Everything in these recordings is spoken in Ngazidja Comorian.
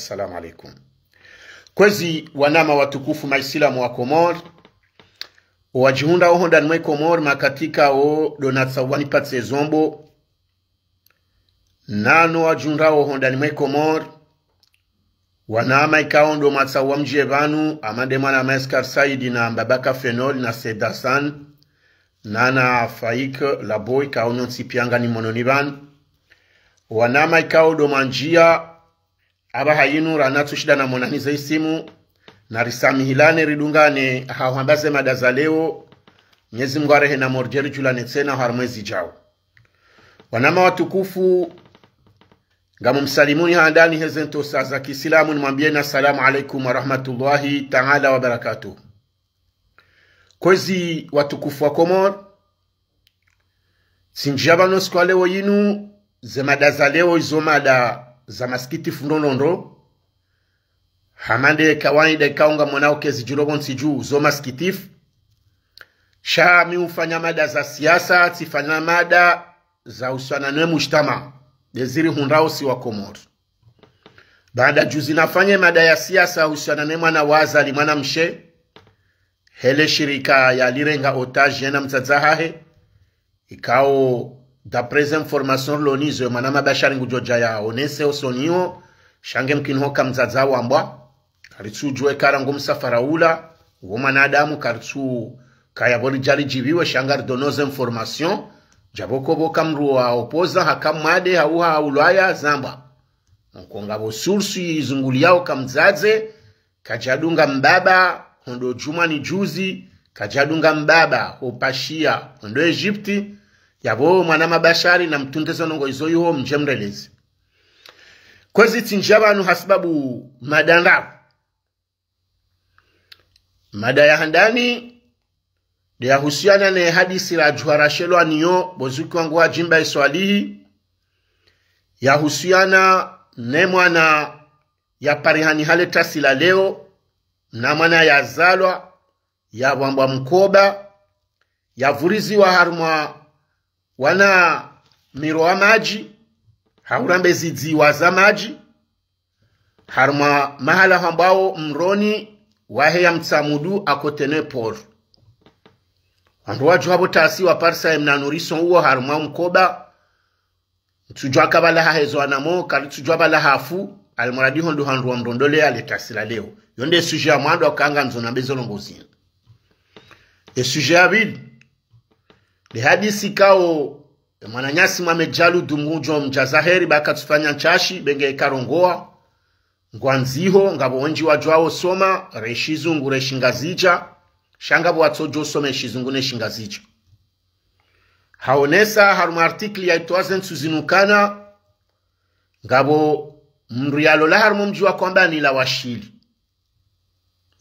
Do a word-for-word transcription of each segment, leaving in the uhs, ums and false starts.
Salam alaikum. Kwezi wanama watukufu maisilamu wa Komori, wadjihundrao hondani mwe Komori makatika wo ndo natsaha wanipatse zombo. Nano wadjihundrao hondani mwe Komori, wanama ikao ndo mwatsaha mdje pvanu, hama nde mwana Maeskar Saidi na Mbaba Kafenol na Said Hassan, nana Faik Laboy ikao nyontsi pia ngani mononi pvanu. Wanama ikao ndo mwandjia, apvaha yinu ranatsu shinda namonani ze isimu, narisamihilane ridungane hahwamba ze mada za leo, Mnyezi Mngu arehe na mordjeri djulane tsena harumwa ezi djao. Wanama watukufu, ngamumsalimuni handani heze ntrosa za kiisilamu nimwambieni assalamu alaikum wa rahmatullahi taala wa barakatuh. Kwezi watukufu wa Komori, tsindjia pvanu siku ya leo yinu, ze mada za leo izo mada za masikitifu ndrondrondro. Hama nde kawaida ikao ngamonao kezi djuro pvontsi dju zo masikitifu. Sha mi ufanya mada za siasa, tsifanya mada za uhusiana ne mujtama, nde zirihundrao si wa Komori. Baada juzi nafanye mada ya siasa uhusiana ne mwana wa Azali mwanamshe, hele shirika yalirenga otage yena mdzadze hahe, ikao, d'après information rilo nazo, mwana Mabashari ngudjo dja yaonese osoni iho, sha nge mkini hoka mdzadze wambwa, karitsudjua eka rangu msafara ula, uwo mwanadamu karitsu kaya pvo ridja ridjipviwe, sha ngaridono ze information, djapvo ko pvo ka mdru wa opposant haka mwade hau ha ulwaya zambwa. Nko ngapvo source izunguliao ka mdzadze, kadjadunga mbaba, hondo djumwa ni juzi, kadjadunga mbaba, ho Pashia, hondo Egypte, yapvo mwana Mabashari namtunde zo ndrongoo izo iho mdje mreleze. Kwezi tsindjia pvanu hasibabu mada ndraru. Mada ya handani, nde yahusiana ne hadisi radjuha rashelwa nayo, pvo zuki wangu wadjimba iswalihi, yahusiana ne mwana yaparihani hale tasi la leo, na mwana yazalwa, yapvwambwa mkoba, yapvuriziwa harumwa wana miro wa madji, hau rambe zidziwa za madji, harumwa mahala hambwao Mroni, wahe ya Mtsamudu, à côté ne port. Wandru wadjuha pvo tasi waparisa ye mnanurison uwo harumwa mkoba, ntsudjua ka pvala hahezo anamo, karitsudjua pvala hafu, almuradi hondo handru wamrondole yale tasi la leo. Yo nde sujet ya mwando akanga ndzo nambe zo ndrongoo zinu. E sujet ya pvili, nde hadisi ikao, e mwananyasi Mohamed Djalu Dumbu ngudjo mdjaza heri ba katsufanya ntsashi, be nge ikarongoa, ngwandziho, ngapvo wendji wadjuao soma, re shizungu, re shingazidja, sha ngapvo watsodjo some shizungu ne shingazidja. Haonesa harumwa article yaitwa ze ntsu zinu kana, ngapvo mndru yalola harumwa mdji wa Kwambani la Washili.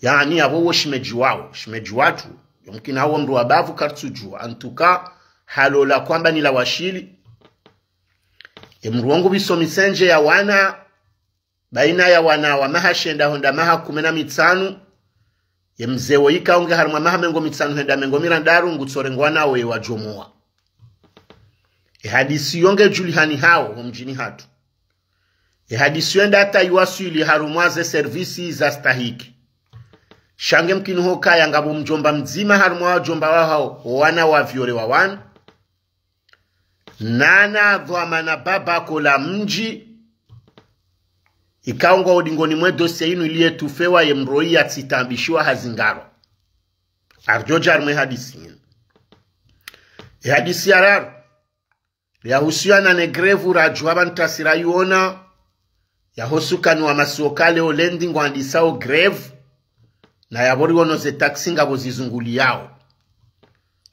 Yaani yapvo wo shimedji wao, shimedji watru, yomkini hawo mndru wa bavu karitsudjua, antuka halola Kwambani la Washili. Ye mndru wo ngupviso misendje ya wana, baina ya wana wa maha shenda hwenda maha kume na mitsanu, ye mze wo ikao nge harumwa maha mengo mitsanu hwenda mengo mirandaru ngutsorengwa nawo ye wadjomoa. E hadisi yo ngedjulihani hawo ho mdjini hatru. E hadisi yo nda hata iwaswili harumwa ze service za stahiki. Sha nge mkini hukaya ngapvo mdjomba mdzima harumwa wadjomba wahao, wo wana wa viole wa wana. Nana dhwamana baba ko la mdji, ikao ngwa udingoni mwe dossier inu ili yetufewa ye mroi yatsitambishiwa hazingarwa. Aridjodja harumwa e hadisi inu. E hadisi ya raru, yahusiana ne grève radjuha pvanu tasi raiona, yaho sukani wa masiwa kale o lendi ngwandisao grève, na yapvo riono ze taxi ngapvo zizunguliyao.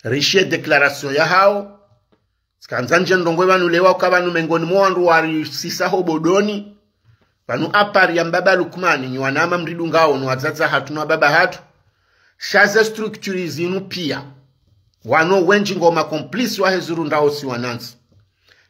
Rishiye déclaration yahao, tsikandza ndje ndrongoo pvanu lewa uka pvanu mengoni mwa wandru warisisaho bodoni, pvanu apari ya mbaba Lukmani, nyi wanama mridungao, no wadzadze hatru no wababa hatru, sha ze structure zinu pia. Wanu wendji ngo ma complices wahe zuru ndao si wanantsi.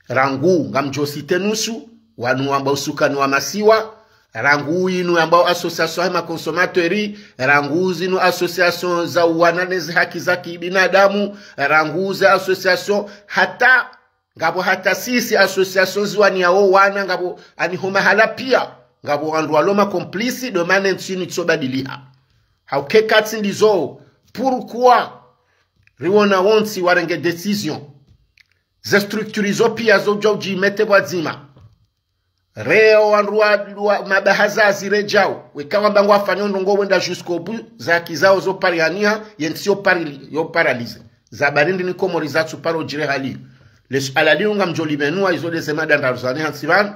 Rangu ngamdjo citer nusu, wanu wambao usukani wa masiwa, rangu inu yambao association ya ma consommateurs, rangu zinu association za uwana ne zi haki za kibinadamu, rangu ze association hata, ngapvo hata sisi association ziwaniyao wana ngapvo ani ho mahala pia. ngapvo wandru walo ma complices, ndo mana entsi inu itsobadiliha. Hauka katsi ndizo, pourquoi riwona wontsi warenge décision? Ze structures zo pia zo udja udjimete pvwadzima. Reo wandru wa, wa mabahazazi redjao. Weka wamba ngwafanyao ndrongoo wenda jusqu'au bout, ze haki zao zo parihaniha, yentsi yo parali-, yo paralysé. Za barindi ni Komori zatsu paro djiri hali. Les alali unga mdjoli benua izo ndeze mada ndraru zani hantsi pvanu.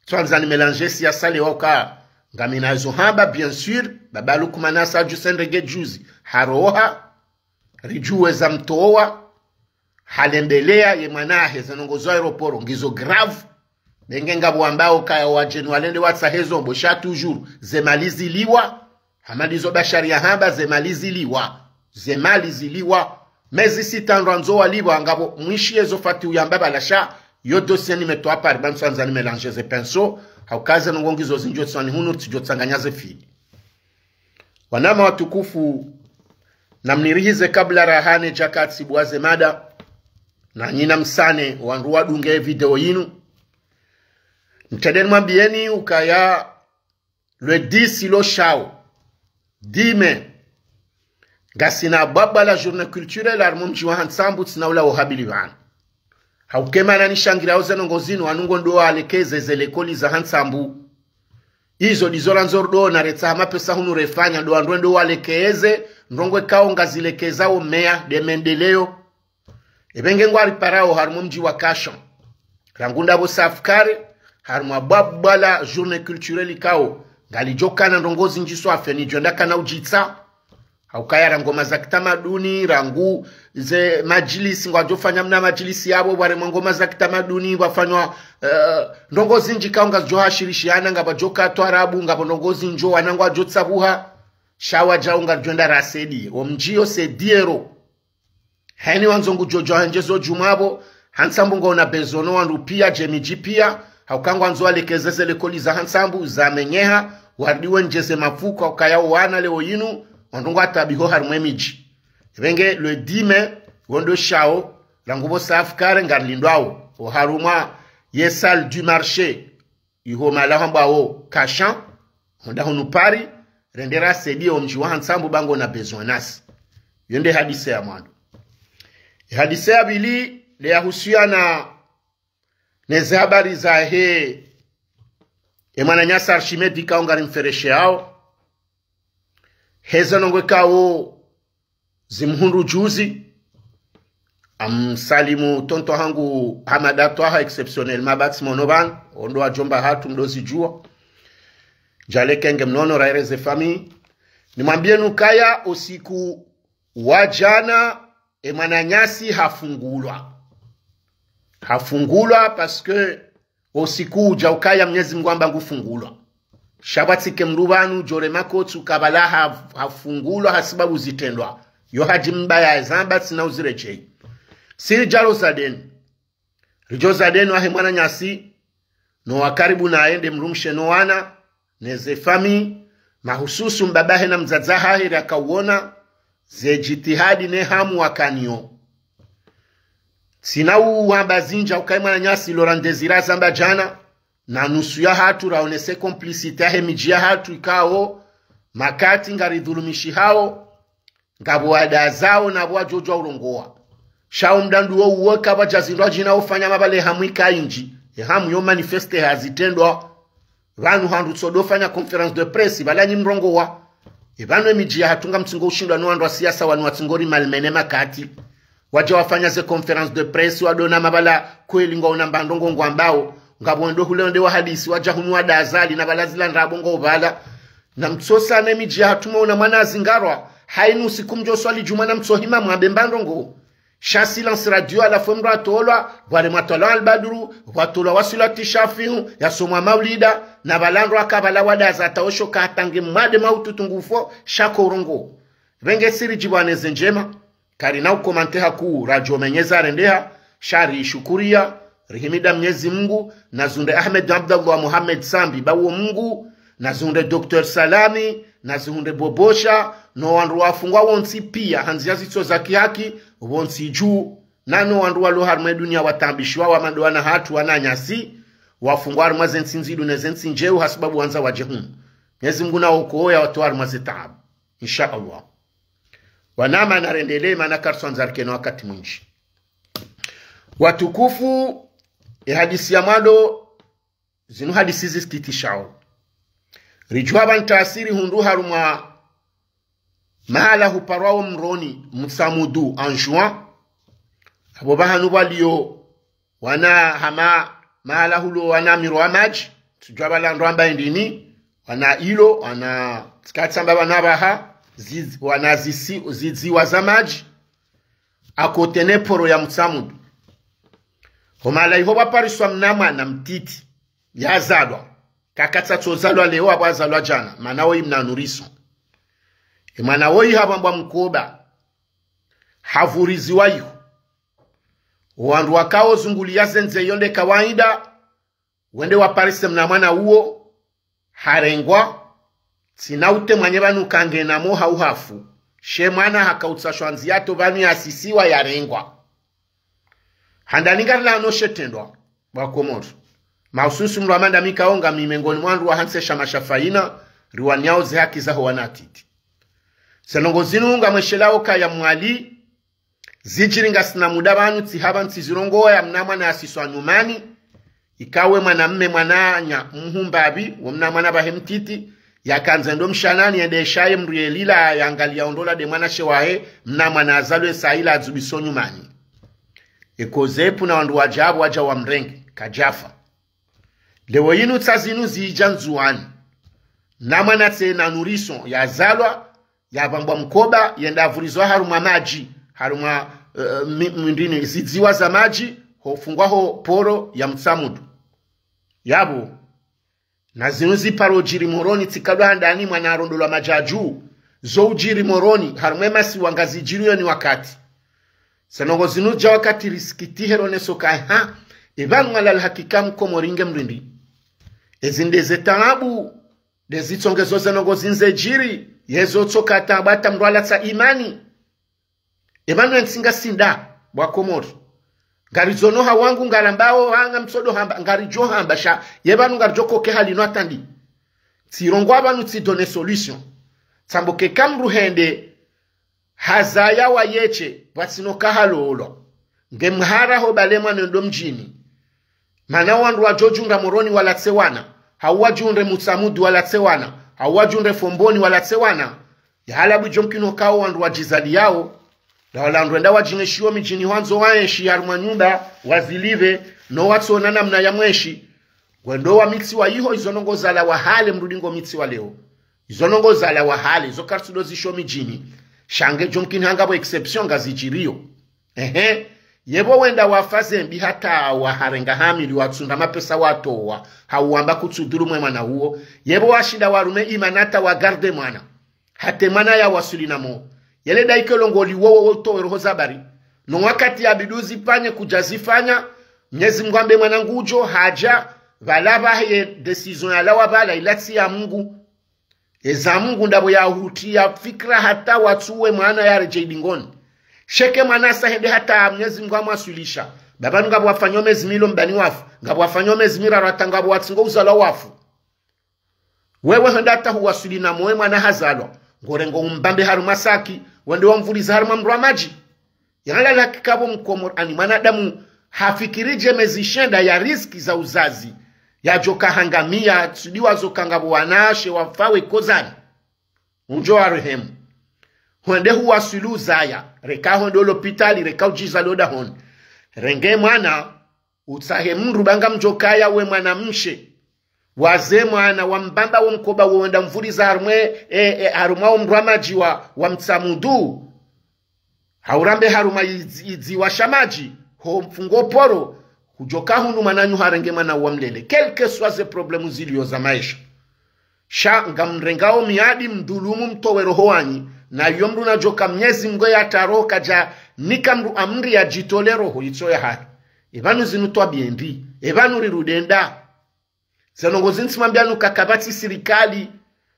Tsandza ni mélanger siasa leo ka. Ngamina zo hamba, bien sûr, baba Lukmana sa djuse ndege juzi. Haroha, ridjuwe za mtowa, halembelea ye mwana ahe, ze ndrongoo zo aéroport, ngizo grave. Benge ngapvo wambao kaya wadjeni walende watsahe zombo, sha toujours, ze mali ziliwa, hama ndizo Bashari ya hamba, ze mali ziliwa, ze mali ziliwa. Mezi sita ndo andzo waliwa, ngapvo mwishi yezo fati uyamba pvala sha, yo dossier ni metowa pari, ba ntsandza ni mélanger ze pinceaux, hauka ze ndrongoo ngizo zindji tswani hunu, tsidjo tsanganya ze fili. Wanama watukufu, namnirihize kabla rahane djakatsi bwaze mada, na nyina msane wandru wadunge video yinu. Ntrende nimwambiyeni ukaya le dix lo shao, dix mai, ngasina bwabwa la journée culturelle harimwa mdji wa Hantsambu, tsina ula wo habili pvanu. Hauka mana nishangirao ze ndrongoo zinu, wanu ngo ndo walekeze ze likoli za Hantsambu. Izo ndizo randzo ridjo ona retsaha mapesa hunu refanya, ndo wandru wende walekeze ndrongoo ikao ngazilekezao meya nde mendeleo. Ebe nge ngwariparao harimwa mdji wa Kashan. Rangu ndapvo safukare, harimwa bwabwa la journée culturelle ikao ngalidjo kana ndrongoo zindji swafi, nidjo enda kana udjitsa. Haukaya ra ngoma za kitamaduni, rangu ze madjilisi, ngwadjofanya mna madjilisi yapvo, pvwaremwa ngoma za kitamaduni, pvwafanywa, eh, ndrongoo zindji ikao ngazidjo hashirishiana, ngapvadjo ka twarabu, ngapvo ndrongoo zindji, wana ngwadjo tsabuha, sha wadjao ngaridjo enda rasedi, wo mdji yo sediero. Heni wandzo ngudjo djo hendje zo djumwapvo, Hantsambu ngwona besoin no wandru pia, dje midji pia, hauka ngwandzo walekeze ze likoli za Hantsambu, zamenyeha, warudi wendjeze mafuko, haukaya wo wana leo yinu, wandru ngwatabiho harimwa emidji. Ebe nge le dix mai, wo ndo shao, rangu pvo safukare ngarilindwao, oharumwa ye salle du marché, iho mahala hambwao Kashan, honda hunu Paris, rende rasedi wo mdji wa Hantsambu ba ngwona besoin nasi. Yo nde hadise ya mwando. Hadise ya pvili, nde yahusiana neze habari zahe, e mwananyasi Archimède ikao ngarimferesheyao. Heze ndrongoo ikao zimhundru juzi. Namsalimu tonton hangu Hamada Twaha, exceptionnellement, ba tsi mwono pvanu, wo ndo wadjomba hatru mdo zidjuwa. Djalekenge mnono rahereze famille. Nimwambiyeni ukaya usiku wa djana, e mwananyasi hafungulwa. Hafungulwa parce que usiku udja ukaya Mnyezi Mngu hamba ngufungulwa. Sha pvatsike mndru pvanu djore makotsu kabala ha-, hafungulwa hasibabu zitrendwa. Yo hadji mbaya zamba tsina uziredjeyi. Siri djalo zadeni. Ridjo zadeni wahe mwananyasi, no wakaribu naye nde mdrumshe no wana, neze famille, mahususu mbabahe na mdzadze hahe ri akawona, ze djitihadi ne hamu wakanayo. Tsina uhamba zindji ukaya mwananyasi lora ndezi razamba djana, na nusu ya hatru raonese complicité yahe midji ya hatru ikao, makati ngaridhulumishihao, ngapvo wadazao na pvo wadjodjuwa urongowa. Sha wo mdru ndo wo uwo kapvadja zindru adjina ufanya mabale hamu ika indji. E hamu yo manifeste hazitrendwa. Pvanu handru tsodo fanya conférence de presse, pvala nyi mrongowa. E pvanu emidji ya hatru ngamtsungo ushindwa no wandru wa siasa wanu watsungo ri malmene makati. Wadja wafanya ze conférence de presse, wadona mabala kweli ngwaona mba ndrongoo ngwambao. Ngapvo wendo hule wende wahadisi, wadja hunu wadaza li na pvala zila ndrabo ngo pvala. Namtsosa ne midji ya hatru mwaona mwana azingarwa, hayinu usiku mdjo swali djumwa namtsohima mwambe mba ndrongoo. Sha silence radio, halafu mndru atolwa, pvwale mwatolwa Albadru, pvwatolwa Wasilati Shafiu, yasomwa maulida, na pvala ndro aka pvala wadaza hata osho ka hatange mwade maututu ngufo, sha ko urongowa. Pvenge siri djibwane ze ndjema, karina ukomante hakuu radjo menyeza rendeha, sha rishukuriya, rihimida Mnyezi Mngu, nazihundre Ahmed Abdallah Mohamed Sambi ba wo Mngu, nazihundre Docteur Salami, nazihundre Bobosha, no wandru wafungwa wontsi pia, ha ndziya zitso za kihaki, wontsi dju, na no wandru walo harimwa e duniya wataabishiwa wa madowana hatru wananyasi, wafungwa harumwa ze ntsi ndzidu ne ze ntsi ndjeu, hasibabu wandza wadje hunu. Mwenyezi Mungu nawaokoe, yawatowe harumwa ze taabu. Insha Allah. Wananya, narendelee, mana karitsuandza rike no wakati mwindji. Watukufu, ye hadisi ya mwando, zinu hadisi zisikitishao. Ridjuwa pvanu tafsiri hundru harumwa mahala huparwao Mroni, Mutsamudu, Anjouan. Apvo pvahanu pvwalio wana hama mahala hulo wana miro ya madji, tsudjuwa pvala ndo amba indrini, wana ilo, wana tsikatsi amba pvanu apvaha, ziz-, wana zisi-, zidziwa za madji, à côté ne poro ya Mutsamudu. Ho mahala iho pvwapariswa mna mwana mtiti, yazalwa. Kakatsatsozalwa leo, apvo hazalwa djana, mana woyi mna nourrisson. Ye mwana woyi hapvambwa mkoba, hapvuriziwa iho. Wandru wakao zunguliya ze ndze iyo nde kawaida, wende waparise mna mwana uwo, harengwa, tsina utemwanye pvanu kangenamo hau hafu. She mwana hakautsa shwandzi yato pvanu yasisiwa yarengwa. Handani ngarilano she trendwa, wa Komori. Mahususu mdru wa manda mi kaonga mi mengoni mwa wandru wa hantsi shama sha Faina, riwaniao ze haki zaho wana titi. Ze ndrongoo zinu ngamweshelao kaya mwali, zidjiri ngasina muda pvanu, tsi hapva ntsizirongoa, ya mna mwana yasiswa nyumani, ikawe mwanamme mwananya mhumbapvi, wo mna mwana pvahe mtiti, yakandza ndo mshanani, yende shaye mdru yelila, yangaliya ondola nde mwana she wahe, mna mwana yazalwa ye saa ila yadzubiso nyumani. Eko zepu na wandru wadja apvo wadja wamrenge, kadjafa. Leo yinu tsa zinu zidja Ndzuwani. Mna mwana tsena nourrisson yazalwa, yapvambwa mkoba, yende yapvurizwa harumwa madji, harumwa, eh, mi-, mindrini, zidziwa za madji, hofungwa ho poro ya Mutsamudu. Yapvo, na zinu ziparo udjiri Moroni, tsi kado handani mwana harondolwa madjadju, zo udjiri Moroni, harumwa ye masiwa ngazidjiriyo ni wakati. Ze ndrongoo zinu zidja wakati risikitihe roneso kaya ha, epvanu mwalala hakika Mkomori nge mdrindri. Ezi nde ze taabu, nde zitsongezo ze ndrongoo zindze djiri, yezo tsoka taabu hata mdru alatsa imani. Epvanu ye ntsi ngasi nda, wa Komori. Ngaridjono ha wangu ngarambao, ha ngamtsodo hamba, ngaridjo hamba sha, yepvanu ngaridjo koke hali no atandi. Tsirongoa pvanu tsi donner solution. Tsamboke ka mdru hende, hazaya wayeshe, pvatsino ka halolwa. Nge mhara ho pvale mwana ndo mdjini. Mana wandru wadjo djundra Moroni walatse wana, hau wadjundre Mutsamudu walatse wana, hau wadjundre Fomboni walatse wana. Yahala bwidjo mkino kao wandru wadjizaliyao, na wala wandru wenda wadjingeshiyo midjini hwandzo waenshi harumwa nyumba, wazilipve, no watsona namna ya mwenshi. Ngwendo wamitsiwa iho, izo ndrongoo zalawa hale, mrudi ngomitsiwa leo. Izo ndrongoo zalawa hale, izo karitsudo zishiyo midjini. Sha ngedjo mkini hanga pvo exception ngazidjiriyo. Ehe. Yepvo wenda wafa zembi hata waharenga hamili watsunda mapesa watowa, hau wamba kutsudhulumu ye mwana uwo. Yepvo washinda warume imani hata wagarde mwana. Hata ye mwana yawaswili namo. Yele daika longoli wowo wo utowe roho za bari. No wakati yabidi uzifanye kudjazifanya, Mnyezi Mungu ambe mwana ngudjo, hadja, pvala pvahe ye décision yalawa pvala, ila tsi ya Mungu. Eza Mungu ndapvo yahutiya fikira hata watsuwe mwana yaredjei dingoni. Sha eka mwana yasa hende hata Mnyezi Mungu amwaswilisha. Pvapvanu ngapvo wafanyao mezi milo mbani wafu. Ngapvo wafanyao mezi miraru hata ngapvo watsingo uzalwa wafu. Wewe henda hata huwaswili namo ye mwana hazalwa. Ngorengo umbambe harumwa saki, wende wamvuliza harumwa mro wa madji. Yalala kikapvo Mkomori ani mwanadamu hafikiri dje mezi shenda ya riziki za uzazi, yadjoka hangamiya, tsi ndiwazo ka ngapvo wanawashe wafa we kozani. Undjo warehemu. Hwende huwaswili uzaya, reka hwende olopitali, reka udjizalio dahoni. Renge mwana, utsahe mdru pvanga mdjokaya we mwanamshe. Waze mwana, wambamba wo mkoba wo wenda mvuliza harumwa, e, e, harumwa wo mro wa madji wa, wa Mtsamudu. Haurambe harumwa idzi-, idziwa sha madji, ho mfungo poro, hudjoka hunu mwananyu harenge mwana wamlele. Quel que soit ze problèmes zilio za maesha. Sha ngamrengao miadi mdhulumu mtowe roho wanyi, na iyo mdru nadjoka Mnyezi Mungu yatsaha roho kadja nika mdru amri yadjitole roho itso yahahe. Epvanu zinu twabiendi, epvanu rirudi enda. Ze ndrongoo zinu tsimwambianu ka kapvatsi sirikali,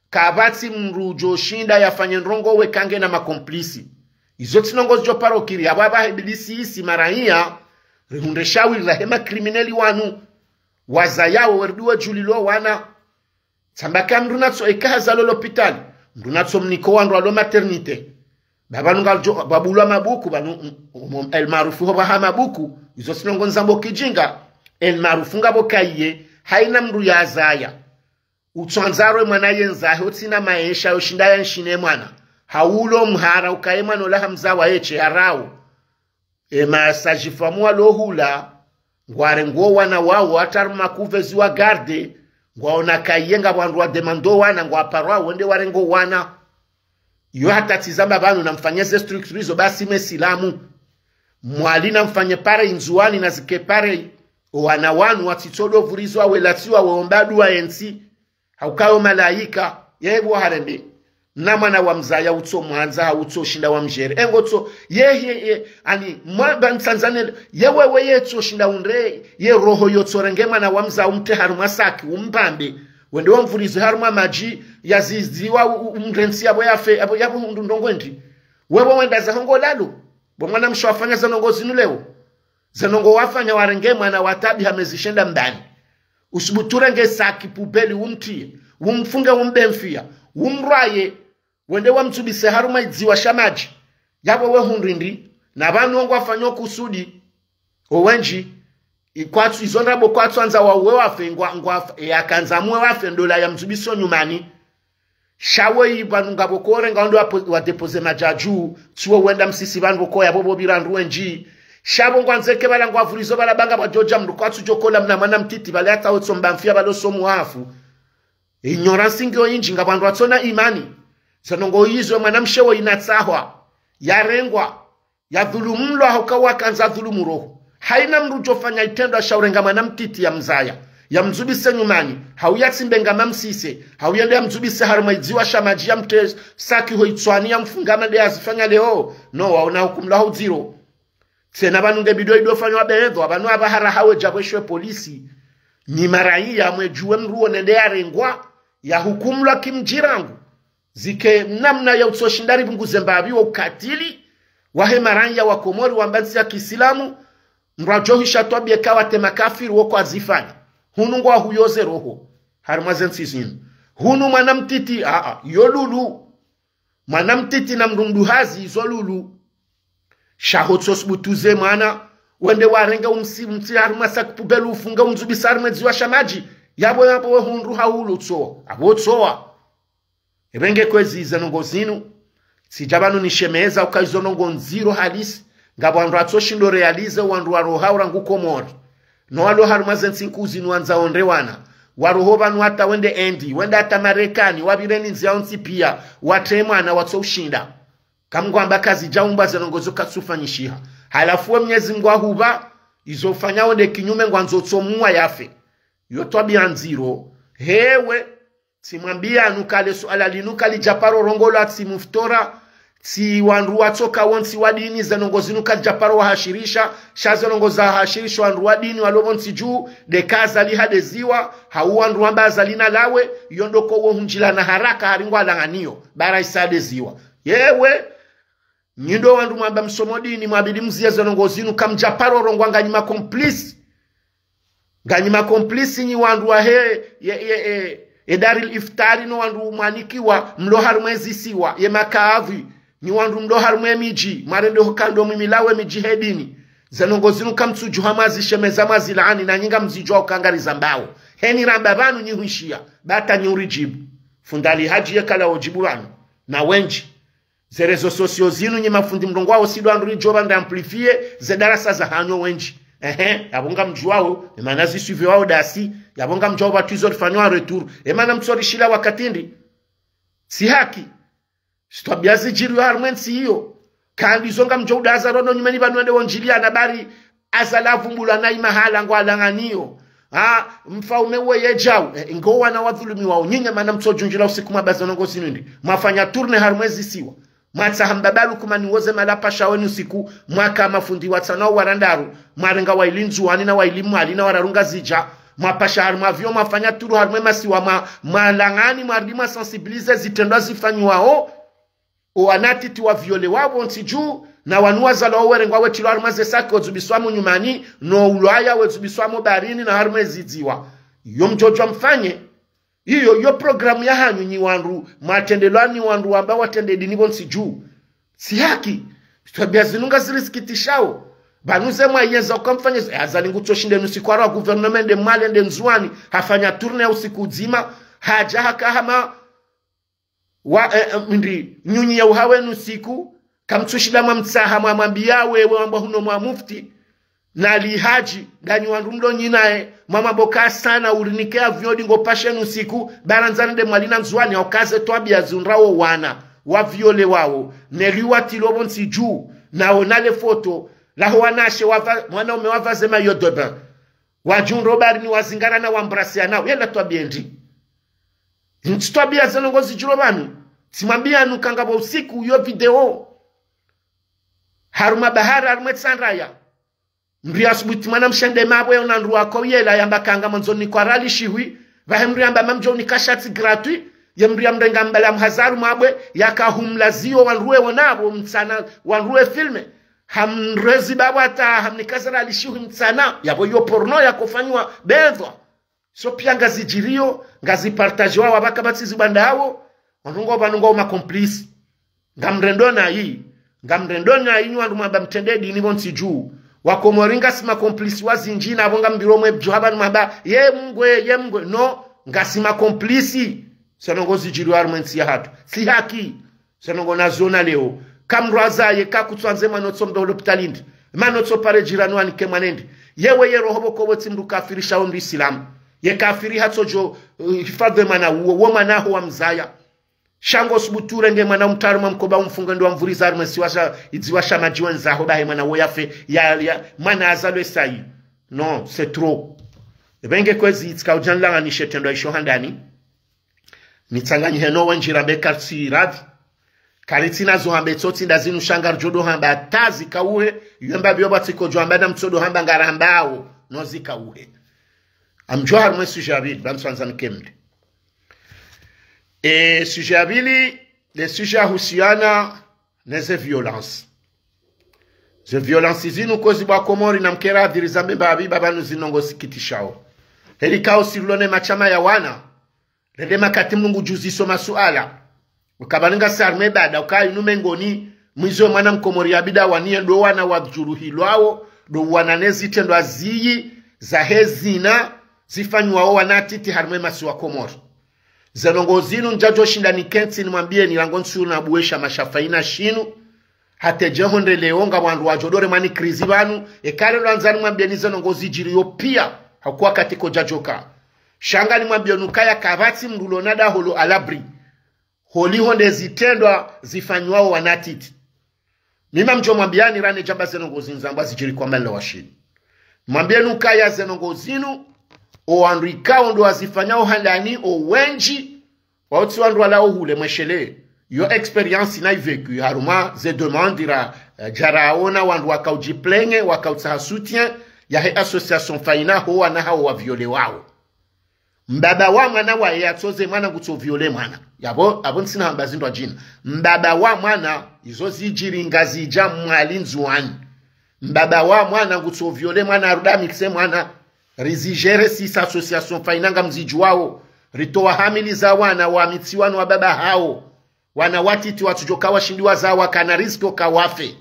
kapvatsi mdru udjoshinda yafanye ndrongoo we kangena makomplisi. Izo tsi ndrongoo zidjo paro kiri, apvo apvaha ibidi sisi maraiya, rihundre shawiri rahe makrimineli wanu. Wazayao werudi wedjulilo wana. Tsamba ka mndru natso eka hazalo lopitali, mndru natso mniko wandru walo maternité. Ba pvanu ngalidjo pvabulwa mabuku pvanu, mm, mm, El Maarufu hopvaha mabuku, izo tsi ndrongo ndzambo kidjinga. El Maarufu ngapvo kaiye, haina mndru yazaya. Utsoandza harwe mwana yendzahe utsina maesha yoshinda yanshine mwana. Haulo mhara ukaye mwana ola hamzawa yeshe harao. E masajifamu walo hula, ngwarengao wana wao hata harumwa kuvezi wa garde, ngwaona kaiye ngapvo wandru wademando wana, ngwaparwa wende warengao wana. Iyo hata tsizamba pvanu namfanye ze structure izo basi mesilamu. Mwali namfanye pareil Ndzuwani nazike pareil. Owana wanu watsitsodo vurizwa welatsiwa weomba dua yentsi. Haukayo malaika, yebo harende. Na mwana wamzaya utso mwandza, hau utso shinda wamdjere. Engo tso, ye, ye, ye, ani, mwa, ba mtsandzane, ye wewe yetso shinda undre, ye roho yotso renge mwana wamza umtre harumwa saki, umpambe. Wende wamvurize harumwa madji, yaziziwa u-, u-, umrentsi yapvo yafe, yapvo, yapvo hundru ndrongo ndri. Wewe wenda zaho ngo lalo, bo mwana mshe wafanya za ndrongo zinu leo. Ze ndrongo wafanya warenge mwana wa tabi ha mezi shenda mbani. Usubutu urenge saki pubeli umtriye, umfunge umbemfiya, umrwaye, wende wamtsubise harumwa idziwa sha madji. Yapvo we hundri ndri, na pvanu ngwafanyao kusudi, owendji, ikwatsu, izo ndrabo kwatsu andza wauwe wafe, ngwa, ngwa, yakandza muwe wafe, ndola yamtsubiso nyumani. Sha weyi pvanu ngapvo kore ngawende wapo-, wadepoze madjadju, tsiwe wenda msisi pvanu pvoko yapvo pvo pvira ndru wendji. Sha pvo ngwandzeke pvala ngwavurizo pvala ba ngapvadjodja mndru kwatsu djokola mna mwana mtiti pvale hata wetso mbamfiya pvalo somu wafu. Ignorance ngiyo indji ngapvo wandru watsona imani. Ze ndrongo izo mwana mshe wo inatsahwa. Yarengwa. Yadhulumulwa hauka wakandza dhulumu roho. Haina mndru djofanya itrendwa sha urenga mwana mtiti yamzaya, yamzubise nyumani, hau yatsimbe ngama msise, hau yende yamzubise harumwa idziwa sha madji yamtre saki ho itswani yamfunga mande yazifanya leo, no waona hukumulwa ha udziro. Tsena pvanu nge bido idofanywa bedho, pvanu apvaha raha wedja pvweshwe polisi. Nyi maraiya mwedjuwe mndru wo nende yarengwa, yahukumulwa kimdjirangu. Zike namna ya utso shinda ripvunguze mbapvi wo ukatili wahe maraiya wa Komori wamba ntsi ya kiislamu, mndru adjohisha twabiya eka wate makafiri wo kwazifanya. Hunu ngwahuyoze roho. Harumwa ze ntsi zinu. Hunu mwana mtiti, aa, yo lulu. Mwana mtiti na mndru mduhazi, izo lulu. Sha ho tso subutu ze mwana, wende warenge umsi-, umtsi harumwa saki pubeli ufunge umzubisa harumwa idziwa sha madji. Yapvo, yapvo we hundru haulo tsowa. Apvo tsowa. Ebe nge kwezi ze ndrongo zinu, tsidja pvanu nishemeza uka izo ndrongo ndziro halisi, ngapvo wandru watsoshindo réaliser wandru waroha urangu Komori. No walo harumwa ze ntsi nkuu zinu wandza wondre wana. Waroho pvanu hata wende Inde, wende hata Marekani, wapvire ni ndzia yontsi piya, watre mwana watso ushinda. Kamngwamba kazidjaumbwa ze ndrongo zo katsufanyishiha. Halafu we Mnyezi Mngu ahupva, izo ufanya wende kinyume ngwandzo tso muwa yafe. Yo twabiya ndziro. Hewe, tsimwambiya nuka le suala linu kalidja paro rongolwa tsi muftora, tsi wandru watsoka wontsi wa dini, ze ndrongo zinu kazidja paro wahashirisha, sha ze ndrongo zahashirisha wandru wa dini walo pvontsi dju, de ka Azali hadeziwa, hau wandru wamba Azali nalawe, yo ndo ko wo hundjila na haraka hari ngwalang'aniyo, bara isa hadeziwa. Yewe, nyi ndo wandru mwamba msomo dini, mwabidi mziye ze ndrongo zinu, kamdja paro rongwa nganyi ma complice. Nganyi ma complice nyi wandru wahe, ye, ye, ye, ye Daril Iftari no wandru mwanikiwa, mlo harumwa ezisiwa, ye makadhwi, nyi wandru mlo harumwa emidji, mwarende ho kando mwimilawe midji he dini. Ze ndrongo zinu kamtsudjuha mwazishemeza mwazilaani, na nyi ngamzidjuwa uka ngarizambao. Heni ramba pvanu nyi hwishiya, bata nyi uridjibu. Fundi Ali Hadji ye kala wodjibu pvanu, na wendji. Ze réseaux sociaux zinu nyi mafundi mrongowa wo tsi ndo wandru ridjo pvanda amplifier ze darasa zahanyu wendji. Ehe, yapvo ngamdjuwao, emana zisuiviwao dasi, yapvo ngamdjuwao pvatsu izo rifanyao retour. Emana mtsorishiya wakati ndri. Tsi haki. Zitwabiya zidjiriyo harumwa entsi iyo. Kandi zo ngamdjo udaza rono nyumeni pvanu wende wondjiliya na bari Azali avumbulwa na imahala ngwalang'aniyo. Ha, mfaume uwe yedjau. E, ngo wana wadhulumiwao. Nyi nge mana mtsodjundjila usiku mwamba ze ndrongo zinu ndri. Mwafanya tournée harumwa ezisiwa. Mwatsaha mbaba Lukumani woze malapasha wenu usiku. Mwaka mafundi watsanu wa randaru. Mwarenga waili Ndzuwani na waili Mwali na wararu Ngazidja. Mwapasha harumwa avion mwafanya tour harumwa emasiwa mwa, mwalang'ani mwaridi mwasensibiliser zitrendwa zifanyiwao. Owanatiti wa violé wapvo ntsi dju, Na wanu wazalwa wo werengwa wetilwa harumwa ze saki, wedzubiswa mo nyumani, no ulwaya wedzubiswa mo baharini na harumwa ze ziwa. Yo mdjodjwa mfanye. Iyo, yo programu yahanyu nyi wandru, mwatrendelwa ni wandru wamba watrende dini pvo ntsi dju. Tsi haki. Ze twabiya zinu ngazi risikitishao. Pvanu ze mwayenza uka mfanye, e, Azali ngutsoshinde nusiku harwa gouvernement nde Mwali nde Ndzuwani, hafanya tournée ya usiku udzima, hadja haka hama wa, e, e, mndri, nyunyi ya uhawe nusiku, kamtsushinda mwamtsaha, mwamwambiya wewe wambwa hunu mwa mufti, na Ali Hadji, nganyi wandru mlo nyi naye, mwamwambo ka sana urinike avion di ngo pashe nusiku, barandzani nde Mwali na Ndzuwani, hauka ze twabiya zihundrao wana, wa violé wao, ne liwati lo pvo ntsi dju, naona le foto, laho wanawashe wapva, mwanaume wapva ze maillot de bain. Wadjihundro baharini wazingara na wambrasiya nao. Yela twabiya ndri. Ntsi twabiya ze ndrongoo zidjiro pvanu. Tsimwambiya nuka ngapvo usiku yo video. Harumwa bahari, harumwa e tsandraya. Mndru yasubuti mwana mshe nde mabwe yo na ndru wako yela yamba ka ngamwandzo nikwa rali shihwi. Pvahe mndru yamba mamdjo unika shati gratuit. Ye mndru yamrenga mbala mhazaru mabwe, yaka humlaziyo wandru we wonapvo mtsana, wandru we filme. Hamrezi babwata, hamnika ze rali shihwi mtsana. Yapvo yo porno yakofanywa bendhwa. So piya ngazidjiriyo, ngazipartajiwa wapvaka pvatsi zibanda hawo, wanu ngo pvanu ngo ma complice. Ngamrendo nayi, ngamrendo nayi nyi wandru mwamba mtrende dini pvo ntsi dju. Wakomori ngasi ma complice wazindji na pvo ngambiro mwe dju hapvanu mwamba, ye mngwe, ye mngwe, no, ngasi ma complice. Ze ndrongoo zidjiriyo harumwa e ntsi yahatru. Tsi haki. Ze ndrongoo naziona leo. Kamrwaza ye kakutswandze mwana utso mbe ho lopitali ndi. Mwana utso pare jirani wanike mwana ndi. Yewe ye roho pvoko pvo tsi mndru kafiri sha wo mndru Isilamu. Ye kafiri hatsodjo, uh, hifadhwi mwana uwo, wo mwana ho wamzaya. Sha ngo subutu urenge mwana umtware mwa mkoba umfunge ndo wamvuriza harumwa e siwa sha, idziwa sha madji wendzaho bahe mwana wo yafe, ya, ya, mwana azalwe sayi. Non, c'est trop. Epvenge kwezi itsika udjanlanga nishe trendwa isho handani. Nitsanganyihe no wendji rambe kartsi radhi. Karitsina zo hambe tsotsi nda zinu sha ngaridjo do hamba hata zikauhe, yemba pvo pvatsi kodjo hamba na mtsodo hamba ngarambao, no zikauhe. Ngamdjo harumwa e sujet ya pvili, pvanu tsandza nikemle. E sujet ya pvili, le sujet yahusiana ne ze violence. Ze violence zinu kozi pvwa Komori na mkera adhiri zambe mbapvi pvapvanu zi ndrongoo zisikitishao. Heli kao sirilo ne mashama ya wana, rende makati mndru ngudjuziso masuala. Uka pvanu ngasi harumwa e bada, uka inu mengoni, mwizo mwana mkomori yabidi waniye ndo wana wadjuruhilwao, ndo wana ne zitrendwa ziyi, zahe zina, zifanyiwao wana titi harumwa e masiwa Komori. Ze ndrongoo zinu ndjadjo shinda nikentsi nimwambiyeni rangu ntsuru na buwesha mashafa ina shinu, hata dje ho nde leo nga wandru wadjo do remwa ni krizi pvanu, eka le lwandzani mwambiyeni ze ndrongoo zidjiriyo piya, hakuwa katiko djadjoka. Sha nganimwambiyeni ukaya kapvatsi mndru lo na daho lo à l'abri. Holiho nde zitrendwa zifanyiwao wana titi. Mimi ngamdjo mwambiyani rane djamba ze ndrongoo zinu zambwa zidjiri kwa mbali la washini. Mwambiyeni ukaya ze ndrongoo zinu, o wandru ikao ndo wazifanyao handani, o wendji, wao tsi wandru walao hule mweshele. Yo expérience na i vécu, harumwa ze demande ra, eh, djaraona wandru wakaudjiplenge, wakautsaha soutien, yahe association Faina ho wana hawo wa violé wao. Mbaba wa mwana waye yatsoze mwana ngutso violé mwana. Yapvo, apvo ntsina hamba zindrwa djina. Mbaba wa mwana, izo zidjiri Ngazidja Mwali Ndzuwani. Mbaba wa mwana ngutso violé mwana, arudi amitse mwana. Rizigéré sisi association Faina ngamzidjuwao. Ritowa hamili za wana wamitsiwa no wababa hawo. Wana watiti watsudjoka washindi wazawa kana risque uka wafe.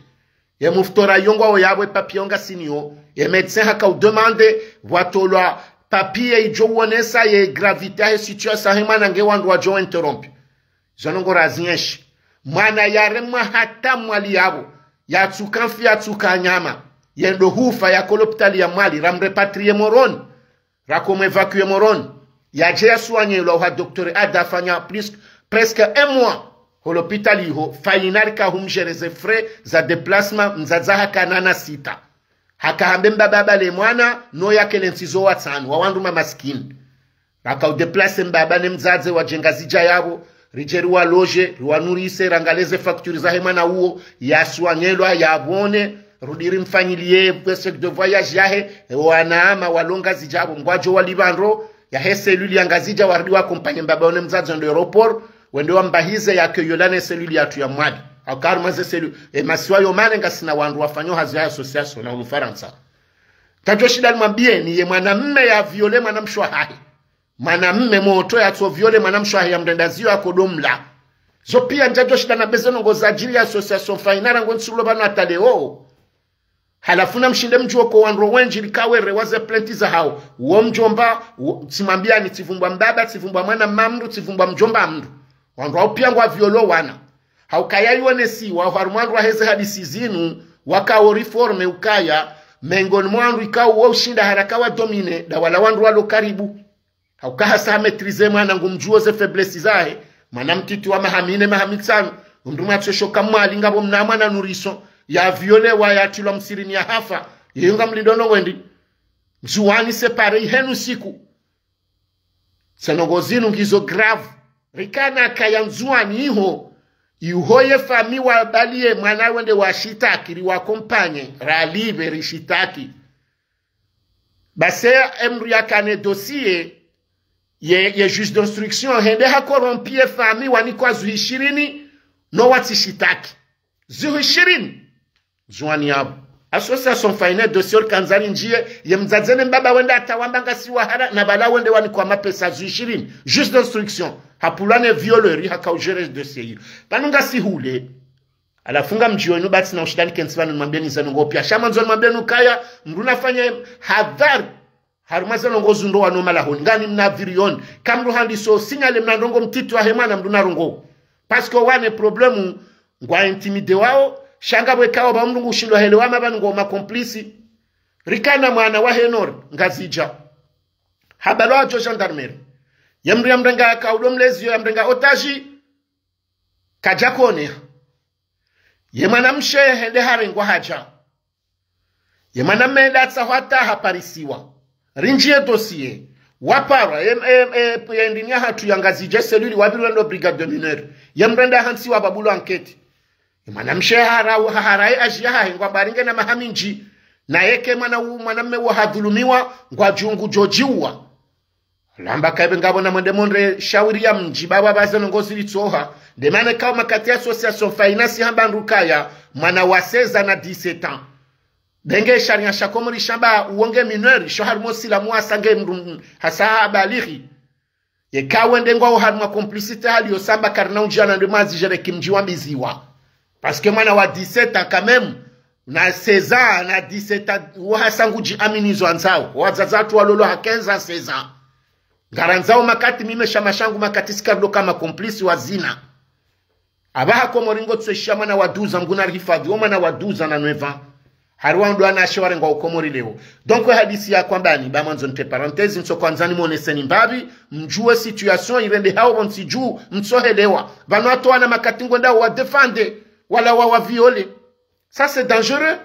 Ye muftora yongwa wo yapvo e papier onga siniyo. Ye médecin haka udemande, pvwatolwa papier idjo uonesa ye gravité yahe situation yahe mwana nge wandru wadjo interrompre. Zo ndrongoo razinyeshi. Mwana yaremwa hata Mwali yapvo. Yatsuka mfi, yatsuka nyama. Yendo hufa yako lopitali ya Mwali, ramrépatrier Moroni. Rako mwévacuer Moroni. Yadje yasuwanyelwa uha docteur Ada afanya plus, presque un mois. Ho lopitali iho, Faina rika humgérer ze frais za déplacement, mdzadze haka nana sita. Haka hambe mbaba abale mwana, no yakele ntsizo watsanu, wa wandru mamasikini. Raka udéplacer mbaba ne mdzadze wadje Ngazidja yapvo, ridje riwaloger, riwanourrisser, rangalie ze facture zahe mwana uwo, yasuwanyelwa, yapvone, rudi rimfanyiliye chèque de voyage yahe, e wana ama walo Ngazidja yapvo, ngwadjo walipva ndro, yahe cellule ya Ngazidja, warudi wa accompagner mbaba wo ne mdzadze wende aéroport, wende wambahize ya accueillir la ne cellule yatru ya Mwali. Hauka harumwa ze cellule, e masiwa yo mane ngasina wandru wafanyao hazi ya association na Ufarantsa. Tadjo shinda nimwambieni ye mwanamme ya viole mwanamshe wahahe. Mwanamme motro yatso viole mwanamshe wahe ya mrenda ziyo akodomla. Zo pia ndjadjo shinda na beze nongo zadjiri ya association Faina rangu ntsulo pvanu hata leo. Halafu na mshinde mdjuo ko wandru wendji rikawo rewa ze plainte zahao. Wo mdjomba, wo, tsimwambiani tsivumbwa mbaba, tsivumbwa mwana mamdru, tsivumbwa mdjomba mdru. Wandru wao pia ngwa violo wana. Haukaya iwonesiwa, harumwa wandru waheze hadisi zinu, wakao réforme ukaya, mengoni mwa wandru ikao wo ushinda haraka wa dominer, nda wala wandru walo karibu. Hauka hasa ha maîtriser mwana ngumdjuo ze faiblesse zahe, mwana mtiti wa maha mine, maha mitsanu, mndru mwatsoshoka mwali ngapvo mna mwana nourrisson, ya viole wa ya tilwa msirini ya hafa, yeyo ngamlindo no wendi. Ndzuwani séparé ihenu siku. Ze nongo zinu ngizo grave. Rikana kaya Ndzuwani iho, iho ye famille wa baliye mwana wende wa shitaki, ri wa accompagner, ralipve ri shitaki. Basi emdru yakane dossier, ye, ye juge d'instruction, hende ha corrompu ye famille wanikwa zuhi shirini, no watsi shitaki. Zuhi shirini. Ndzuwani yapvo. Association Faina dossier ori kandzari ndjiye, ye mdzadze ne mbaba wende hata wamba ngasi wahara, na pvala wende wanikwa mapesa zuhi shirini. Juge d'instruction. Hapvulwa ne violeur, haka ugérer dossier iyo. Pvanu ngasi hule. Halafu ngamdjioni pvatsi na ushindani kentsi pvanu nimwambieni ze nongo pia. Sha mwandzo nimwambieni ukaya, mndru nafanye hadhari. Harumwa ze nongo zundro wanu malahoni. Ngani mna virioni. Kamdru handiso signale mna ndrongo mtiti wahe mwana mndru na ndrongo. Parce que wane problème ngwa intimider wao. Sha ngapvo ikao pva mndru ngushindwa helewa mapvanu ngo ma complice. Rikana mwana wahe nori. Ngazidja. Habalwa hadjo gendarmerie. Ye mndru ya mrenga kaudo mlezi yo ya mrenga otage. Kadja koneha. Ye mwanamshe hende harengwa hadja. Ye mwanamme hende hatsahwa hata haparisiwa. Rindjiye dossier. Waparwa, em, em, em, ye ndini yahatru ya Ngazidja cellule wapvirwa ndo brigade des mineurs. Ye mrenda hantsiwa pvapvulwa enquête. Ye mwanamshe hara-, haharaye adji yahahe ngwamba ringe na maha mindji. Na yeke mwana u-, mwanamme wo hadhulumiwa, ngwadjo ngudjo djiuwa. Lamba kaibe ngapvo na mwende mondre shawiri ya mdji pvapvo pvaze nongo zilitsoha. Nde mana ikao makati ya association Faina si hamba ndru kaya, mwana wa seize ans na dix-sept ans. Benge sharia sha Komori shamba uwo nge mineur, sho harumwa silamu hasa nge mndru, hasa habalighi. Yeka wende ngwao harumwa complicité hali yo samba karina undjia na nde mwazi jere kimdji wambiziwa. Parce que mwana wa dix-sept ans quand même, na seize ans, na dix-sept ans, wo hasa ngudji amini zo andzao. Wadzadze watru walolo ha quinze ans, seize ans. Ngarandzao makati mime shama shangu makati sikardo kama complice wa zina. Apvaha Komori ngo tswesha mwana wa douze ans, Mngu na rihifadhi, wo mwana wa douze ans na neuf ans. Hari wandru wanashe warengwa Ukomori leo. Donc, we hadisi ya kwambani, ba mwandzo nte parenthèse, ntso kwandzani mwoneseni mbapvi, mdjuwe situation irende hao pvontsi dju, mtsohelewa. Pvanu hata wana makati ngwendao wa défendre, wala wa, wa viole. Ça, c'est dangereux.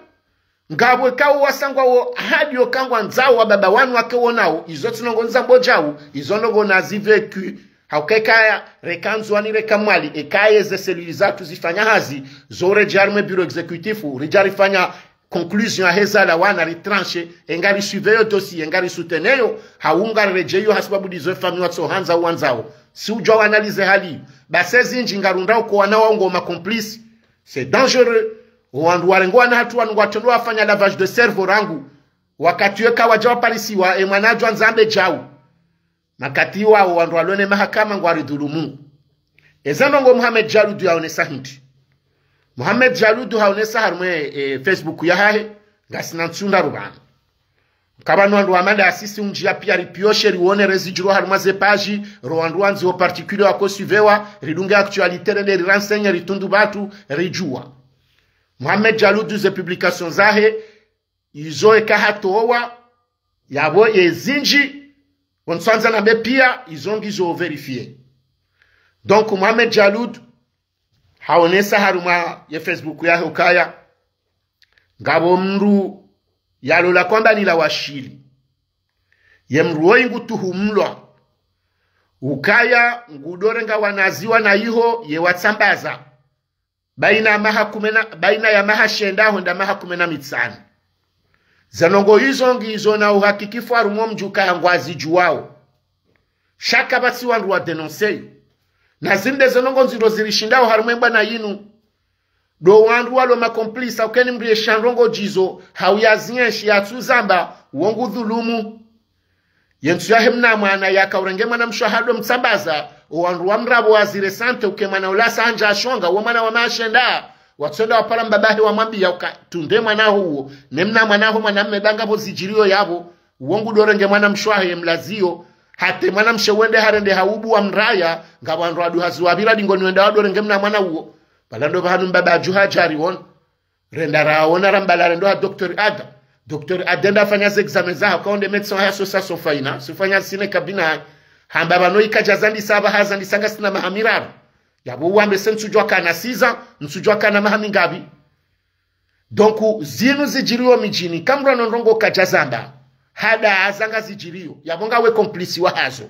Ngapvo ikao wasangwa wo hadi yo kangwandzao wa baba wanu wake wonao, izo tsi nongo ndzambo djau, izo nongo nazi vécu, hauka ikaya, reka Ndzuwani reka Mwali, ikaya ze cellule zatru zifanya hazi, zo redja harumwe bureau exécutif, ridja rifanya conclusion ya heza la wana ritranche, enga risuivre yo dossier, enga risoutenir yo, hau nga riredjeyo hasibabu ndizo efamille watsohandza wandzao. Si udjua wa analyser hali, basi zindji ngarundra uko wana wao ngo ma complice. C'est dangereux. Owandru warengwa na hatru wanu ngwatrendo wafanya lavage de cerveau rangu. Wakati weka wadja waparisiwa, e mwana adjwa ndzambe djau. Makati wao wandru walone mahakama ngwaridhulumu. Eza nongo Mohamed Djaloudu yaonesa hindri. Mohamed Djaloudu haonesa harumwe, e, Facebook yahahe, ngasina ntsunda rubana. Mkabano wandru wa mada asisi undjia pia ripioshe riwone rezidjiro harumwa ze page, ro wandru wandzi o particulier wako suivewa, ridunge actualité rende rirenseigner ritundu pvatru, ridjua. Mohamed Djaloudu ze publication zahe, izo eka hatowa, yapvo ezindji, ontsoandza nambe pia, izo ngizo vérifier. Donc, Mohamed Djaloudu, haonesa harumwa ye Facebook yahe ukaya, ngapvo mndru yalola kwamba nila washili. Ye mndru woyi ngutuhumulwa. Ukaya ngudorenga wanaziwa na iho ye watsambaza. Baina ya maha kume na, baina ya maha shenda hwenda maha kume na mitsanu. Ze nongo izo ngizo na uhakikifu harumwa mdji ukaya ngwazidjuwao. Sha kapvatsi wandru wa dénoncer yo. Na zinde ze nongo ndziro zirishindao harumwe mbwana yinu. Ndo wandru walo ma complices, ukeni mdru yesha ndrongo djizo, hau yazienshi yatsuzamba, wo ngu dhulumu. Ye ntsu yahe mna mwana yaka urenge mwana mshe wahe ndo mtsambaza, o wandru wa mrapvo wazire sante uke mwana ula sandja ashonga, wo mwana wa mashenda, watsonda wapara mbabahe wamwambiya uka tunde mwana huwo, ne mna mwana ho mwana mme ba ngapvo zidjiriyo yapvo, wo ngu ndo renge mwana mshe wahe ye mlaziyo, hata mwana mshe wende harende haubu wa mraya, ngapvo wandru wadu hazi wapvira dingoni wenda wado renge mna mwana uwo. Pvala ndo pvahanu mbaba adjuha hadja hariwona. Renda raona rambala rendo ha docteur Ada. Docteur Ada nda afanya ze examen zahe, uka wo nde médecin wahe association Faina, sifanya sine kabina. Hamba pvanu ikadja zandisa apvaha zandisa ngasina maha miraru. Yapvo wambe se ntsudjuwa kana six ans, ntsudjuwa kana maha mingapvi. Donc, zinu zidjiriyo midjini, kamdru ano ndrongo kadja zamba. Hada aza ngazidjiriyo, yapvo ngawe complice wahazo.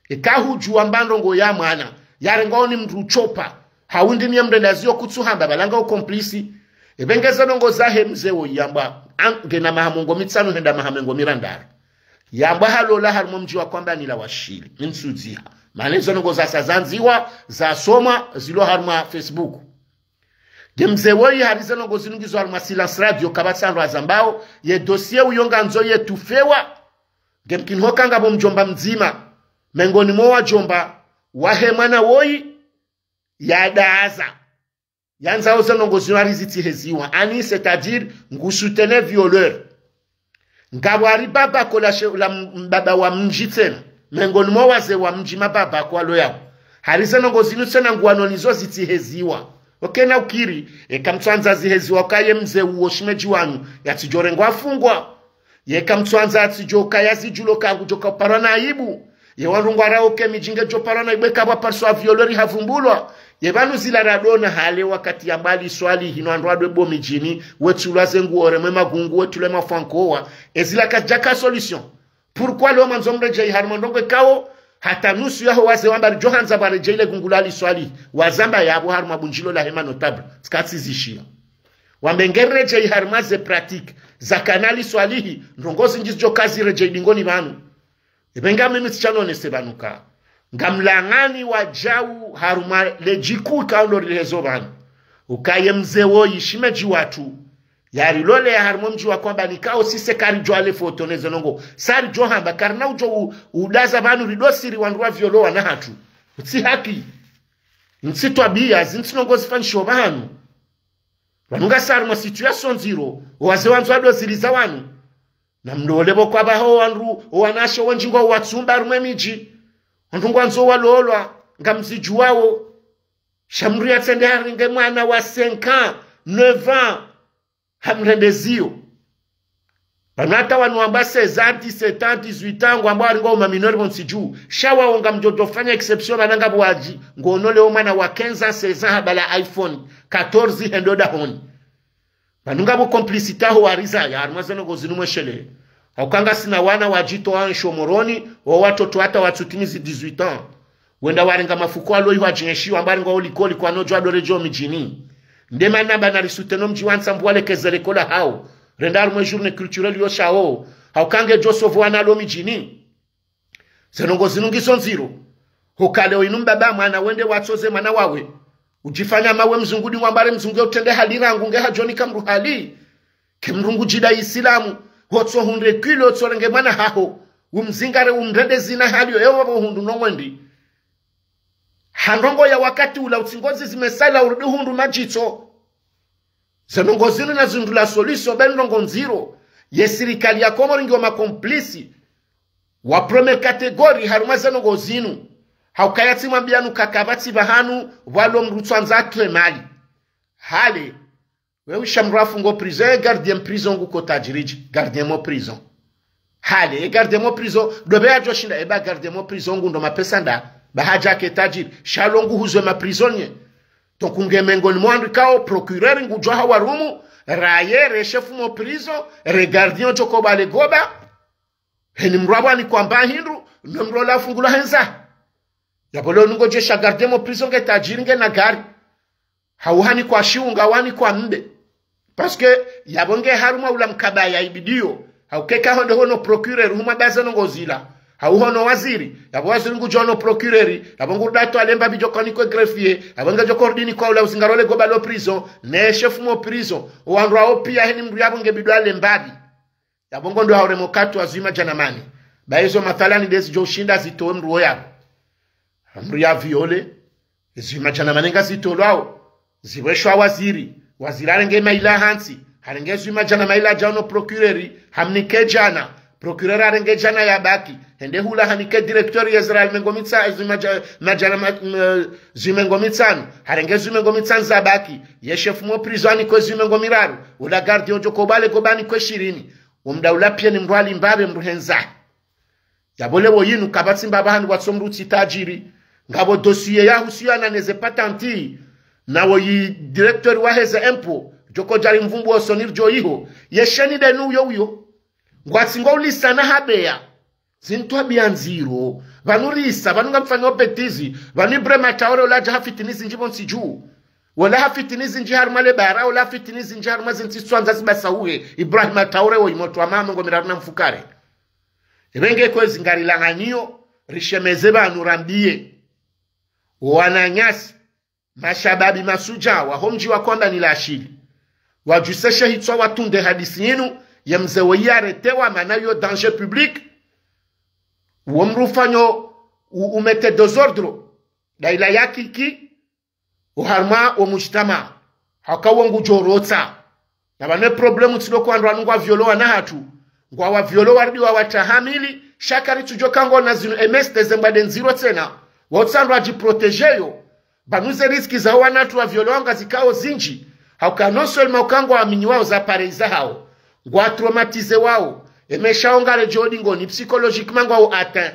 Eka hudjuwa mba ndrongo ya mwana, yarengwa oni mdru utsopva. Hau ndi niye mdru ndaziyo kutsuhamba, pvala nga o complice. Epvenge ze ndrongo zahe mze wo yambwa, an-, ngena maha mengo mitsanu henda maha mengo mirandaru. Yambwa halola harumwa mdji wa Kwambanila wa Shili, ntsudziha. Mana ze ndrongo zasa zandziwa, zasomwa, zilo harumwa Facebook. Nge mze woyi hari ze ndrongo zinu ngizo harumwa silence radio kapvatsi wandru wazambao, ye dossier uyo ngandzo yetufewa, nge mkini hoka ngapvo mdjomba mdzima, mengoni mwa wadjomba, wahe mwana woyi, yadaaza. Yandzao ze ndrongo zinu hari zitsiheziwa. Ani, c'est-à-dire, ngu soutenir violeur. Ngapvo hari babako la she-, la m-, mbaba wa mdji tsena. Mengoni mwa wazee wa mdji mababako walo yapvo. Hari ze ndrongo zinu tsena nguwano nizo zitsiheziwa. Okena ukiri, eka mtsuandza ziheziwa uka ye mze uwo shimedji wanyu, yatsidjorengwa afungwa. Yeka mtsuandza yatsidjoka yazidjulo ka ngudjoka uparwa na aibu. Ye wandru ngwarao uke midji ngedjo parwa na aibu eka pvwa pariswa violeur havumbulwa. Ye pvanu zila radona hale wakati yambwa Ali Swalihi no wandru wadwe bo midjini, wetsulwa ze nguo remwe magungu, wetsulwe mafwankowa. Ezila kazidjaka solution. Pourquoi leo mwandzo mredjeyi harumwa ndrongo ikao, hata nusu yaho wazee wamba ridjo handza pvwaredjeyi le gungu la Ali Swalihi, wazamba yapvo harumwa bundjilo lahe ma notable, tsikatsi zishiya. Wambe nge redjeyi harumwa ze pratique, zakana Ali Swalihi, ndrongo zindji zidjoka ziredjeyi dingoni pvanu. Epvenga mimi tsishanonese pvanu ka. Ngamlangani wadjau harumwa ledji kuu ikao ndo rilehezo pvanu. Uka ye mze woyi shimedji watru. Yariloleya harumwa mdji wa Kwambanila ikao sise karidjo ale foto ne ze ndrongo. Sa ridjo hamba, karina udjo u-, udaza pvanu rido siri wandru wa violo wana hatru. Utsi haki. Ntsi twabiya, zintsi ndrongo zifanyisho pvanu. Pvanu ngasi harumwa situation ndziro, wazee wandzo wado ziliza wanu. Na mlole pvo kwapvaho wandru, wanawashe wendji ngwao watsumba harumwa emidji. Wandru ngwandzo walolwa, ngamzidjuwao. Sha mdru yatsende harenge mwana wa cinq ans, neuf ans, hamrende ziyo. Pvanu hata wanu wamba seize ans, dix-sept ans, dix-huit ans, ngwamba waringa uma mineur pvontsi dju. Sha wao ngamdjo dofanya exception pvanu ngapvo wadji, ngono leo mwana wa quinze ans, seize ans, habala iPhone quatorze hendo dahoni. Pvanu ngapvo complicité yaho warizaya, harumwa ze ndrongo zinu mweshele. Hauka ngasina wana wadjitowa nsho Moroni, wo watoto hata watsutimizi dix-huit ans. Wenda warenga mafuko alo iho adjienshi, wamba waringa olikoli kwanodjo adore djo midjini. Nde mana pvanu risuteno mdji wa Ntsambu walekeze lekola hao. Renda harumwa e journée culturelle yo shao. Hauka ngedjo sovo wana lo midjini. Ze ndrongo zinu ngizo ndziro. Huka leo inu mbaba mwana wende watsoze mwana wawe. Udjifanya mawe mzungu di ngwambare mzungu ya utrende hali rangu nge hadjonika mdru hali. Ke mdru ngudjida Isilamu. Hotso hundre kilo hotso renge mwana haho. Umzingare umrende zina hali yo ewa pvo hundru no mwendi. Ha ndrongo ya wakati ula utsi ngozi zimesala urudi hundru madjitso. Ze ndrongo zinu na zindru la solution be ndrongo ndziro. Ye sirikali ya Komori ngiyo ma complice wa première catégorie harumwa ze ndrongo zinu. Hauka yatsi mwambiyanu ka kapvatsi pvahanu, pvwalo mdru tsuandza atwe mali. Hale, we usha mdru afungwa prison, e gardien prison nguko tajiri dje, gardien mo prison. Hale, e gardien mo prison, ndo be yadjo shinda, eba gardien mo prison ngundo mapesa nda, ba hadja ke tajiri, sha lo nguhuzwe ma prisonnier. Donc nge mengoni mwa wandru ikao, procureur ngudjo hawarumu, raye, re chef mo prison, re gardien djo koba le goba, heni mdru apvo ani kwamba hindru, no mdru ola afungulwa hendza. Yapvo leo nungo dje sha gardien mo prison nge tajiri ngena gari. Hau hanikwa shiunga, hanikwa mbe. Parce que yapvo nge harumwa ula mkabaya ibidiyo. Hauka eka honde hono procureur humwambaza ndrongo zila. Hau hono waziri, yapvo waziri ngudjo ono procureur, yapvo ngurudi hatwale mbapvi djo kanikwe greffier, yapvo ngedjo kordini kwa ula uzingarole goba lo prison, ne chef mo prison, owandru wawo pia heni mndru yapvo ngebidi wale mbapvi. Yapvo ngondo haure mokati wa zima djana mane. Ba izo mathalani ndezi djo ushinda zitowe mndru wo yapvo. Mndru ya viole, zima djana mane ngazitolwao. Zipveshwa waziri. Waziri harenge maila hantsi. Harenge zima djana maila dja ono procureur. Hamnike djana. Procureur harenge djana ya baki. Hende hula hanike directeur ya zira mengo mitsa-, zima dja-, madjana ma-, m-, zima mengo mitsanu. Harenge zima mengo mitsanu za baki. Ye chef mo prison hanikwe zima mengo miraru. Ula gardien odjo kobale goba hanikwe shirini. Omda ula pia ni mndru ali mbapvi mndru hendza. Yapvo leo yinu kapvatsi mbapvi hanu watso mndru tsi tajiri. Ngapvo dossier yahusiana neze patente. Nawo yi directeur waheze impôt. Djoko djari mvumbu osoni ridjo iho. Ye sheni ndenu uyo uyo. Ngwatsi ngo ulisana habeya. Zintwabiya ndziro. Pvanu risa, pvanu ngamfanyo bêtise. Pvanu Ibrahima Traoré ola dja hafitini zindji pvo ntsi dju. Ola hafitini zindji harumwa le bara, ola hafitini zindji harumwa zintsi swandza zibasa uhe. Ibrahima Traoré wo imoto wa maha mengo miraru na mfukare. Epvenge kwezi ngarilanganiyo, rishemeze pvanu rambiye. Wananyasi, mashababi masudja, waho mdji wa Kwambani la Shili. Wadjuseshe hitswa watunde hadisi yinu, ye mze wo yaretewa mana yo danger public. Wo mndru ufanyo u-, umete désordre. Daila ya kiki, oharumwa wo mujtama. Haka wo ngudjo rotsa. Na pvanu ye problème tsi ndo kwa wandru wanu ngwa violo wana hatru. Ngwa wa violo waridi wa watahamili, sha karitsudjo ka ngona zinu M S T ze mbwade ndziro tsena. Wautsa wandru wadji protéger yo. Pvanu ze risque zaho wana hatru wa violo wanga zikao zindji. Hauka non seulement uka ngwa amini wao za pareil za hao. Ngwa traumatisé wao. Emesha onga le djodi ngoni psychologiquement ngwao atteint.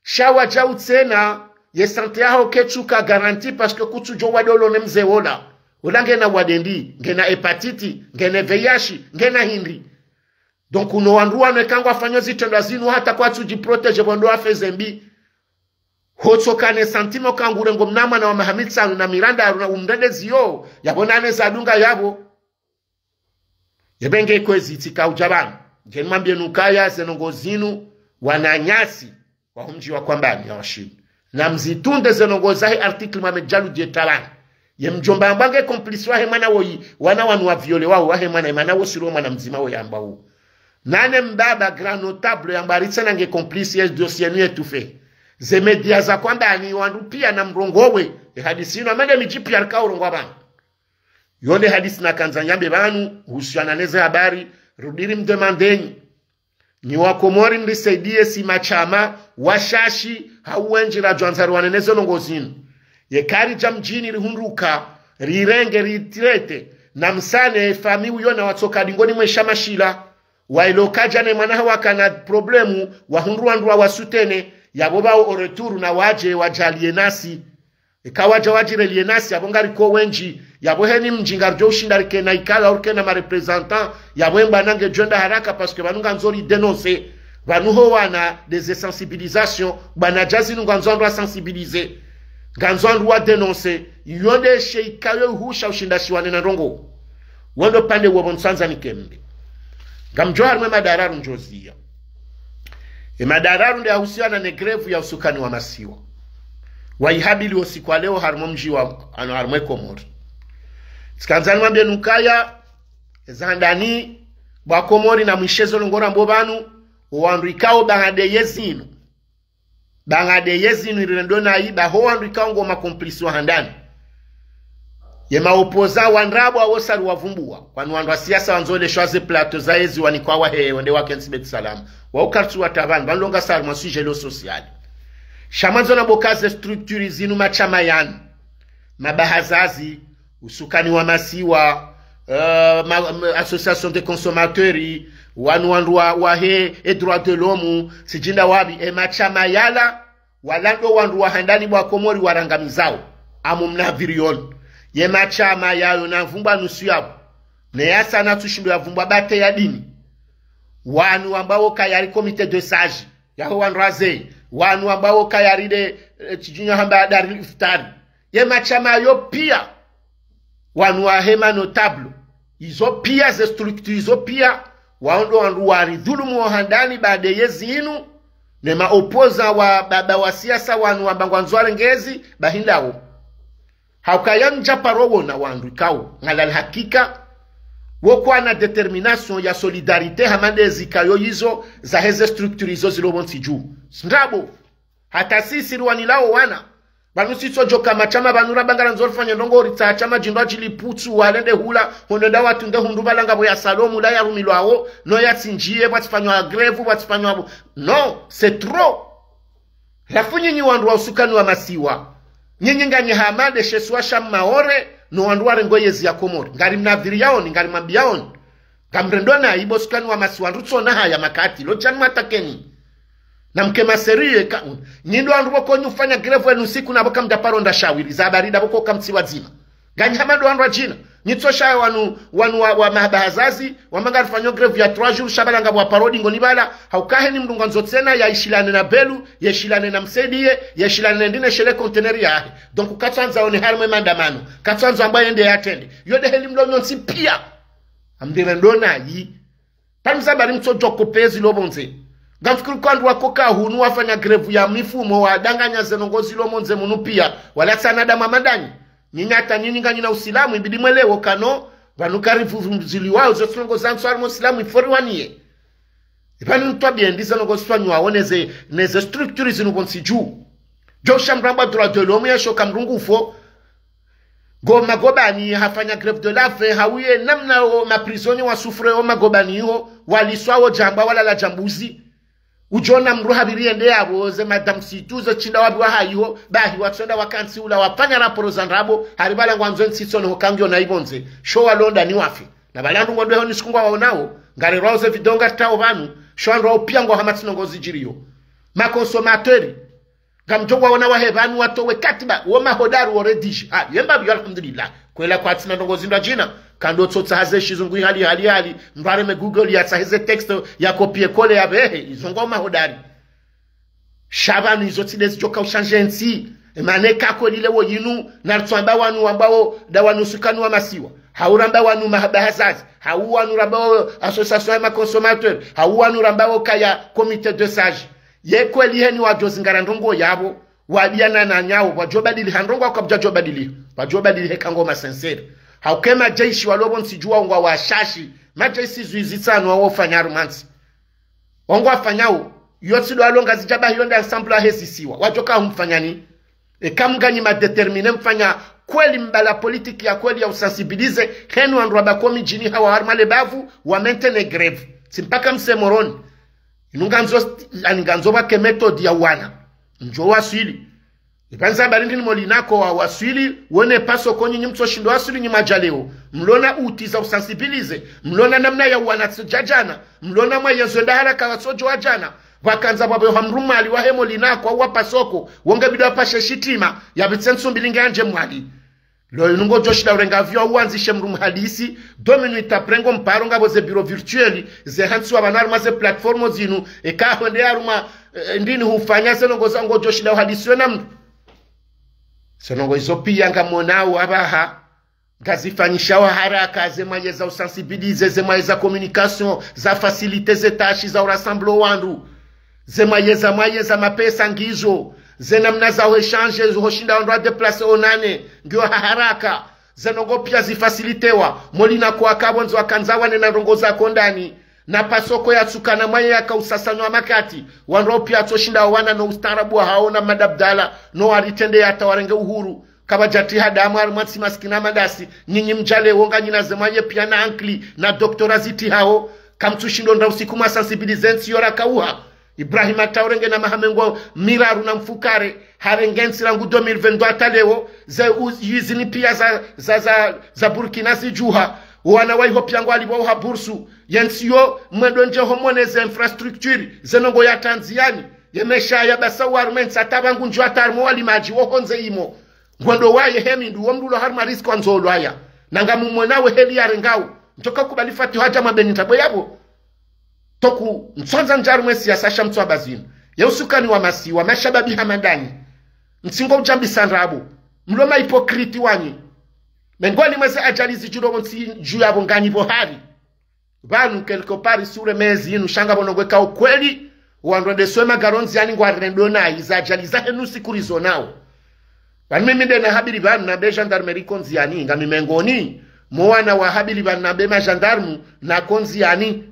Sha wadjau tsena, ye santé yaho ketsuka garantie parce que kutsudjo wade olo ne mze wola. Ola ngena wade ndi, ngena hépatite, ngena V I H, ngena hindri. Donc, uno wandru wanu eka ngwafanyo zitrendwa zinu hata kwatsudji protéger pvo ndo wafeze mbi. Hotsoka ne sentiment ka ngurengo mna mwana wa maha mitsanu na mirandaru na umrende ziyo, yapvo nane zadunga yapvo. Yepvenge kwezi tsika udja pvanu. Nge nimwambiye nukaya ze ndrongo zinu, wananyasi, waho mdji wa Kwambani ya Washili. Na mzitunde ze ndrongo zahe article Mohamed Djaloudji ye tabani. Ye mdjomba amba nge complice wahe mwana woyi, wana wanu wa violé wawo wahe mwana, ye mwana wo siro mwana mdzima woyi amba wo. Nane mbaba grand notable yamba ritsena nge complice ye dossier nu ye tufe. Ze média za Kwambani wandru pia na mrongowe, ye hadisi inu amende midji pia rika urongowa pvanu. Yo nde hadisi nakandza nyambe pvanu, husiana neze habari, rudiri mdemandeni. Nyi wa Komori mrisaidiye si mashama, washashi, hau wendji radjwandza riwane neze ndrongo zinu. Ye karidja mdjini rihundruka, rirenge ritrete, na msane famiyi uyo na watsoka dingoni mwe shama shila. Wailo kadja ne mwana hawo kana problème, wahundru wandru wa wasoutenir, yapvo pvao au retour na wadje wadjaliye nasi. Eka wadja wadjireliye nasi, yapvo ngariko wendji, yapvo heni mdji ngaridjo ushinda rikena ikala, urikena ma représentants, yapvo emba nange djwenda haraka, parce que pvanu ngandzo ri dénoncer, pvanu ho wana des sensibilisations, bwana dja zinu ngandzo wandru wa sensibiliser, ngandzo wandru wa dénoncer, iyo nde she ikayo uhusha ushinda shiwane na ndrongo. Wo ndo pande wo pvo ntsandza nikembe. Ngamdjo harumwa ye madararu ndjoziya. Ye madararu nde yahusiana ne grève ya usukani wa masiwa. Wayihabili wo siku wa leo harumwa mdji wa, ano harumwa ye Komori. Tsikandza nimwambiye nukaya, eza handani, bwa Komori na mwishe zo ndrongo rambo pvanu, wo wandru ikao baada ye zinu. Baada ye zinu irirendo nayi, ba ho wandru ikao ngo ma complice wa handani. Ye ma opposants wa ndrabo awo sari wavumbua. Kwani wandru wa siasa wandzo leshwa ze plateau za yezi wanikwa wahe wende wakentsi Beit Salam. Wa ukartsi wa tabani, pvanu longa sari mwa sujet lo social. Sha mwandzo na boka ze structure zinu mashama yanu. Mabahazazi, usukani wa masiwa, eh, ma, ma, association des consommateurs, wanu wandru wa, wahe, e droits de l'homme, sidjinda wapvi, e mashama yala, wala ndo wandru wa handani bwa Komori warangamizao, amu mna virion. Ye mashama yayo na vumbwa nusu yapvo. Ne yasa na tsushindo ya vumbwa bate ya dini. Wanu ambao kayari comité de sages, yaho wandru wazee, wanu ambao kayari de, eh, tsidjunyo hamba Darul Iftar. Ye mashama yo pia, wanu wahe ma notables, izo pia ze structure izo pia, wao ndo wandru waridhulumu wo handani baada ye zinu, Ne ma opposants wa baba wa siasa wanu wamba ngwandzo warenge ezi, bahi ndawo. Hauka yamdja paro wona wandru ikao, ngalal hakika, wo kwana détermination ya solidarité hama ndezi ikayo izo, zaheze structures izo zilo pvontsi dju. Ndrabo, hata sisi riwanilao wana. Pvanu sitso djoka mashama pvanu ramba ngarandzo rifanye ndrongo ritsaha shama djindru adjili putsu walende hula, hono nda watsunde hundru pvala ngapvo ya Salomu la yarumilwawo, no yatsindjiye, pvatsifanywa grève, pvatsifanywa pvo. Non, c'est trop. Halafu nyinyi wandru wa usukani wa masiwa. Nyinyi nganyi hama nde she isiwa sha Maore, no wandru warengo yezi ya Komori. Ngari mnadhiri yaoni, ngari mwambi yaoni. Ngamrendo nayi bo usukani wa masiwa, ndrutso na haya makati, lo djani mwatakeni. Na mke maseriye ka, nyi ndo wandru pvoko nyi ufanya grève yenu siku na pvo kamdja paro nda shawiri, za barida pvoko kamtsi wadzima. Nganyi hama ndo wandru wadjina. Nyi tso shaya wanu, wanu wa, wa mahaba hazazi, wamba ngarifanyo grève ya trois jours, sha pvala ngapvo wa paro dingoni pvala, hauka heni mndru ngwandzo tsena yayishilane na Belu, yeshilane na Msaidiye, yeshilane ndine shele conteneur yahe. Donc, katsuandza one harimwe maandamano, katsuandza amba yende yatrende. Yo nde heli mlo nyontsi piya. Amdire ndo nayi. Pvanu za bari mtso djoko pezi lo pvondze. Ngamfikiri kwa wandru wako ka hunu wafanya grève ya mifumo, wadanganya ze ndrongo zilo pvondze munu piya, wala tsana damu madanyi. Nyinyi hata nyinyi nganyina usilamu, ibidi mwelewo kano, pvanu kari vuvumziliwao, zo tsi ndrongo za ntsu harimwe usilamu ifo riwaniye. Ipvanu ntwa biendi ze ndrongo zifanywawo neze, neze structures zinu pvontsi dju. Djo sha mrambwa droit de l'homme ya shoka mrungu fo, ngo magobani hafanya grève de la faim, hauye namna o ma prisonniers wa souffre o magobani iho, waliswa wo djambwa, walala djambuzi. Udjona mndru habiri yende yapvo, ze madame situ, ze shinda wapvi wa hayiho, bahi watsonda wakantsi ula wafanya raporo za ndrabo, hari pvala ngwandzo ntsi tsone ho kangyo na ipvondze, sho walonda ni wafe. Na pvala ndru ngondwe ho ni siku ngwawaonao, ngarerwao ze video ngaritawo pvanu, sho wandru wao piya ngwa hama tsi ndrongo zidjiriyo. Ma consommateurs, ngamdjo waona wahe pvanu watowe katiba, wo mahodari wo rédiger. Ah, yemba biyo alhamdulillah. Kwela kwatsina ndrongo zindru adjina. Kando tsotsa haze shizungu ihali, hali, hali. Mndru areme Google yatsahe ze texte ya copier coller ya pvehe. Izo ngwao mahodari. Sha pvanu izo tsi nde zidjoka ushanje ntsi. Emane kako lile wo yinu, naritso amba wanu wambao, nda wanu usukani wa masiwa. Hau ramba wanu mahaba hazazi. Hau wanu rambao association ya ma consommateurs. Hau wanu rambao kaya comité des sages. Ye kweli heni wadjo zingara ndrongo yapvo, wadiana na nyawo, wadjo badiliha ndrongo hauka pvwadjo badiliha, wadjo badiliha eka ngo ma sincères. Hauka e majeshi walo pvontsi dju wao ngwa washashi, majeshi zwizi tsanu wao fanya harumwa ntsi. Wao ngwa fanyao, yo tsi ndo walo Ngazidja bahi yo nde ensemble yahe zisiwa. Wadjoka humfanya ni? Eka mnganyi ma déterminés mfanya kweli mbala politique ya kweli ya usensibiliser, heni wandru wabaki ho midjini hawu harumwa le bavu, wa maintenir grève. Tsi mpaka mse Moroni. Inu ngandzo, ani ngandzo pvwake méthode ya wana. Ndjo waswili. Ipvandza habari ndini mo linako wa waswili, wone pasoko nyinyi mtso shindo waswili nyi madjaleo. Mlona outils za usensibiliser, mlona namna ya wana tsi djadjana, mlona mwayezo enda haraka watsodjo wadjana. Pvwakandza pvwapve ha mdru Mwali wahe mo linako wa pasoko, wo nge bidi wapashe shitima, yapvitse ntsu mbili nge yandje Mwali. Lo inu ngodjo shinda urenga avion uwandzishe mdru mhadisi, deux minutes après ngo mparo ngapvo ze bureau virtuel, ze hantsiwa pvanu harumwa ze plateforme zinu, eka hwende harumwa, eh, ndini hufanya ze ndrongo za ngodjo shinda uhadisiwe na mdru. Ze ndrongo izo piya ngamonao apvaha, ngazifanyishawo haraka, ze mwaye za usensibiliser, ze mwaye za communication, za faciliter ze tâches za urassembler wandru. Ze mwaye za, mwaye za mapesa ngizo, ze namna za ho échanger, ho shinda wandru wa déplacer onane, ngiyo ha haraka. Ze ndrongo piya zifacilitewa, mo linako waka pvondze wakandza wane na ndrongo za kondani. Na pasoko yatsukana mwaye yaka usasanywa makati, wandru wao piya watso shinda wawana no ustaarabu wahao na madabdala, no waritrende yata warenge uhuru. Kapvadjatiha damu harumwa ntsi masikini ya madasi, nyinyi mdjaleo nganyina ze mwaye piya na ankili, na doctorat zitihao, kamtsu shindo ndra usiku mwa sensibiliser ntsi yo rakauha. Ibrahima Traoré ngena maha mengo miraru na mfukare, harenge ntsi rangu deux mille vingt-deux hata leo, ze u-, usines piya za, za, za, za Burkina zidjuha, wana wa iho piya ngwalipvwao ha bursu, ye ntsi yo mwendo ndje ho mone ze infrastructures, ze ndrongo ya tanziani, ye maesha ya pvasa harumwa e ntsi hata pvangu ndjo hata harumwa walimadji wo hondze imo. Ngwendo waye he mindru, wo mdru ulo harumwa risque wandzo ulwaya. Na ngamumwonao we heli yarengao. Ntsoka kubali Fatihu hadja mwa beni ndrabo yapvo. Toku ntsondza ndjaru mwe siasa sha mtso amba zinu. Ye usukani wa masiwa, mashababi hama ndanyi. Ntsi ngo udjambisa ndrabo. Mlo ma hypocrite wanyi. Mengoni mwa ze ajali zidjiro pvo ntsi dju yapvo nganyi pvo hari. Pvanu quelque part sure mezi inu sha ngapvo ndrongo eka ukweli, Wandru wendesao magari ndziani ngwarendo nayi, za ajali zahe nusiku rizonao. Pvanu mimi nde nahabili pvanu nambe gendarmerie iko ndziani, ngami mengoni mwa wana wahabili pvanu nambe magendarme nako ndziani.